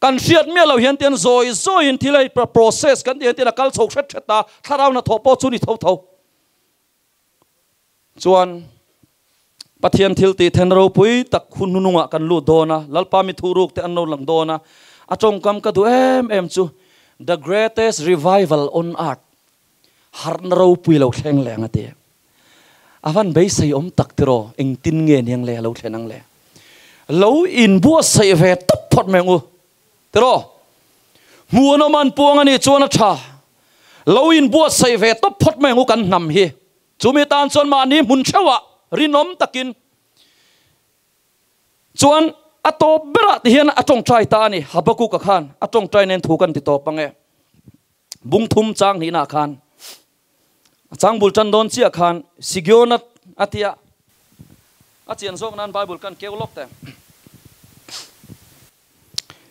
Kan hriat miah lo hian tian zawi zawiin thil hei process kan tih hian tian a kal chho hret hret a, thlarau hnathawh pawh chu ni tho tho. Chuan Pathian thil tih then ropui tak hun hnunungah kan lut dawn a, Lalpa mi thuruk te an lo lang dawn a, a tawngkam ka duh em em chu The greatest revival on earth. Harhna ropui lo thleng leh ang a ti. A van beisei awm tak tiraw, engtin nge niang le a lo thlen ang le. Lo inbuatsaih ve tawp phawt mai ang u tiraw. Hmuhnawm an puang a nih chuan a tha. Lo inbuatsaih ve tawp phawt mai ang u kan hnam hi. Chumi tan chuan mahni hmun theuhah rinawm takin chuan a tawp berah ti hian a tawngtai ta a ni. Habakuka khan a tawngtai nen thu kan ti tawp ang e. Bung thum chang hnihnaah khan a chang bul tan dawn chiah khan Sigiona a tia a chian zawk nan Bible kan keu lawk teh.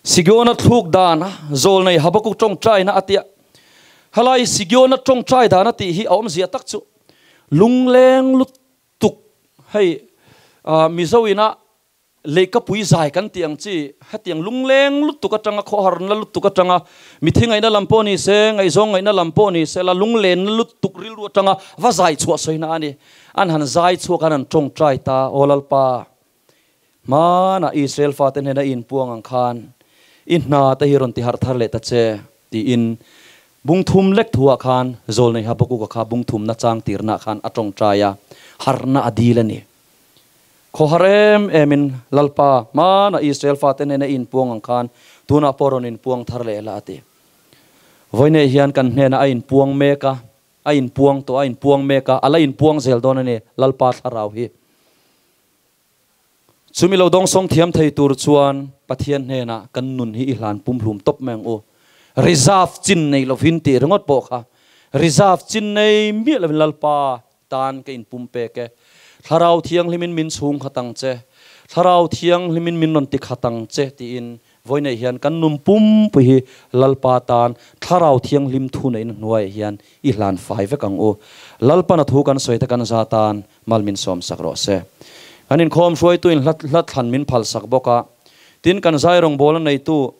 Sigiona thluk dan zawl nei Habakuk tawngtaina a tia. Helai Sigiona tawngtai dan a tih hi a awmzia tak chu lungleng lutuk hei Mizo ina Lehkapui zai kan tih ang chi, hetiang lungleng lutuk atanga khawharna lutuk atanga mithi ngaihna lam pawh ni se, ngaihzawng ngaihna lam pawh ni se la lunglenna lutuk rilru atanga va zai chhuah sawina a ni. An han zai chhuak an han tawngtai ta, Aw Lalpa, hmanah Israel fate hnena i inpuang ang khan i hna te hi rawn ti harh thar leh ta che, tiin bung thum lek thuah khan Zawlnei Habakuka kha bung thumna chang tirnaah khan a tawngtai a, harhna a dil a ni. Khawhar em emin Lalpa hmana Israel fate hnena i inpuang ang khan tunah pawh rawn inpuang thar leh la a ti. Vawiinei hian kan hnenah a inpuang mek a, a inpuang tawh a, a inpuang mek a, a la inpuang zel dawn a ni Lalpa thlarau hi. Chumi lo dawngsawng thiam thei tur chuan Pathian hnenah kan nun hi i hlan pumhlum tawp mai ang u. Reserve chin nei lovin tih ringawt pawh kha reserve chin nei miah lovin Lalpa Tan ka inpum pek e. Thlarau Thianghlimin min chhung khat ang che, Thlarau Thianghlimin min rawn ti khat ang che tiin vawineih hian kan nun pumpui hi Lalpa tan Thlarau Thianghlim thu neihna hnuaiah hian i hlan fai vek ang u. Lalpana thu kan sawi te kan za tan mal min sawm sak rawh se. Kan inkhawm hruaituin hla hla thlan min phal sak bawk a, tin kan zai rawngbawlna neitu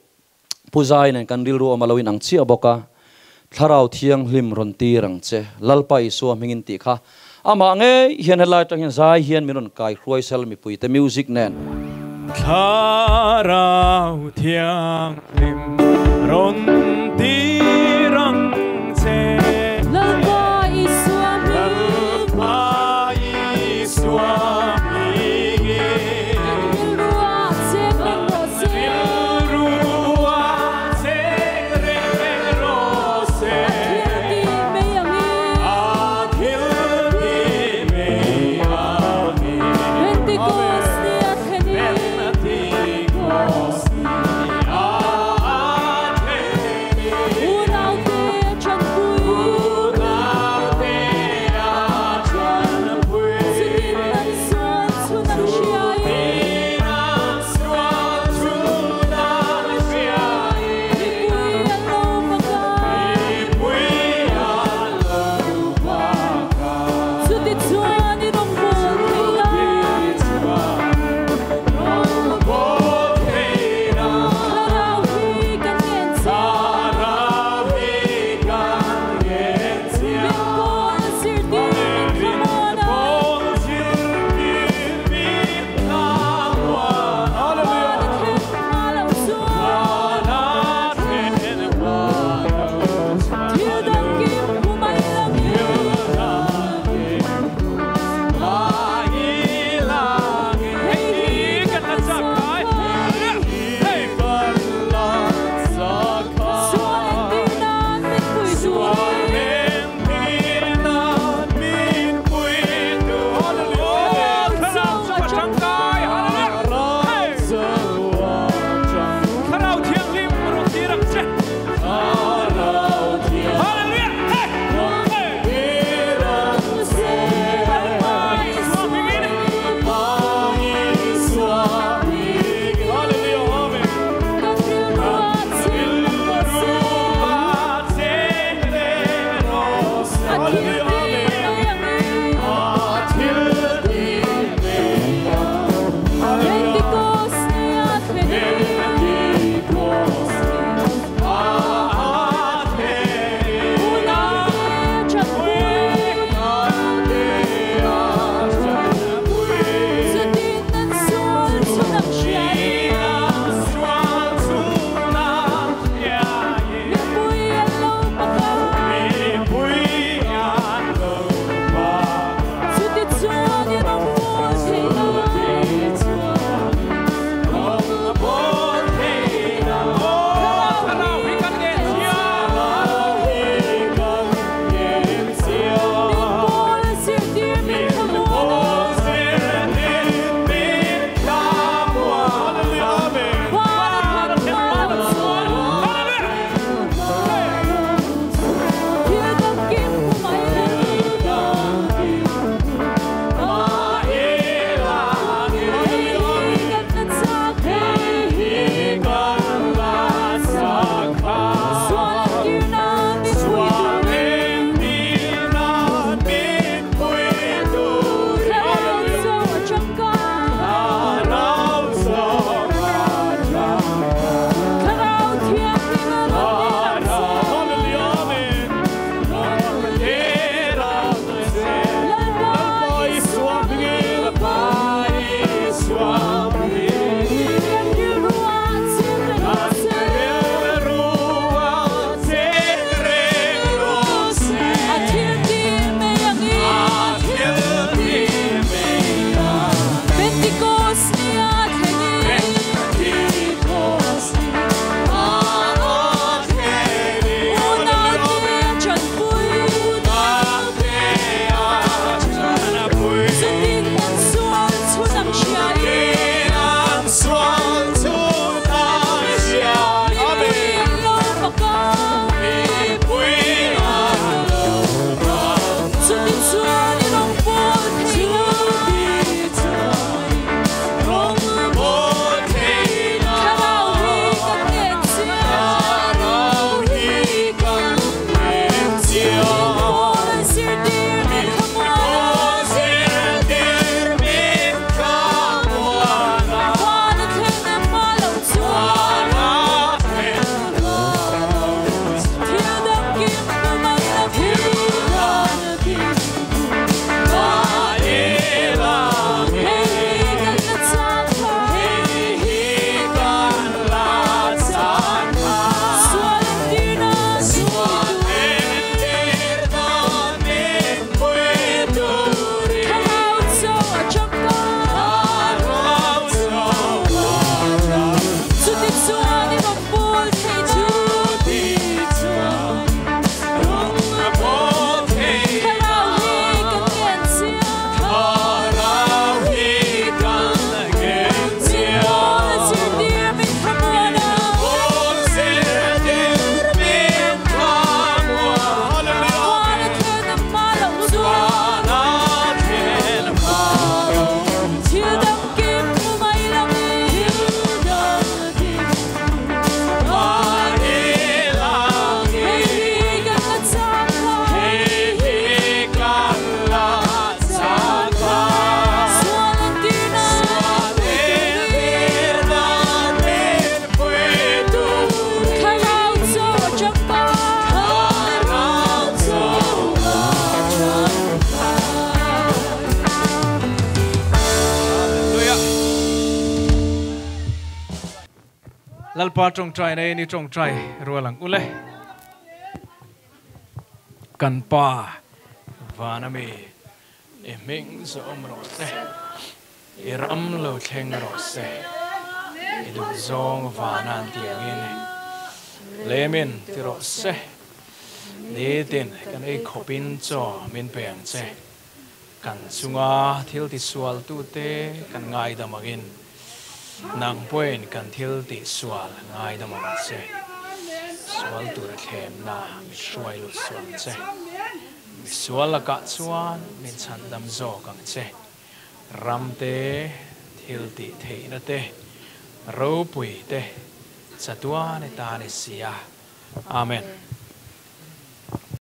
Pu Zai nen kan rilru awm a lo inang chiah bawk a, Thlarau Thianghlim rawn tir ang che, Lalpa Isua hmingin tih kha amah ngei hian helai atang hian zai hian min rawn kai hruai sel mipuite music nen. Thlarau Thianghlim rawn tir ang che. Lalpa. Lalpa tawngtai nei ni tawngtai rual ang ule. Kan Pa vana mi i hming zawm rawh se, i ram lo thleng rawh se, i duh zawng vana an tih angin lemin ti rawh se. Nitin kan ei khawpin chaw min pe ang che. Kan chunga thil tisualtute kan ngaidam angin nang pawhin kan thil tihsual ngaidam ang che. Sual tura thlemna min hruai lut suh ang che. Misual lakah chuan min chhandam zawk ang che. Ram te, thil tih theihna te, ropui te, chatuan i ta ni si a. Amen.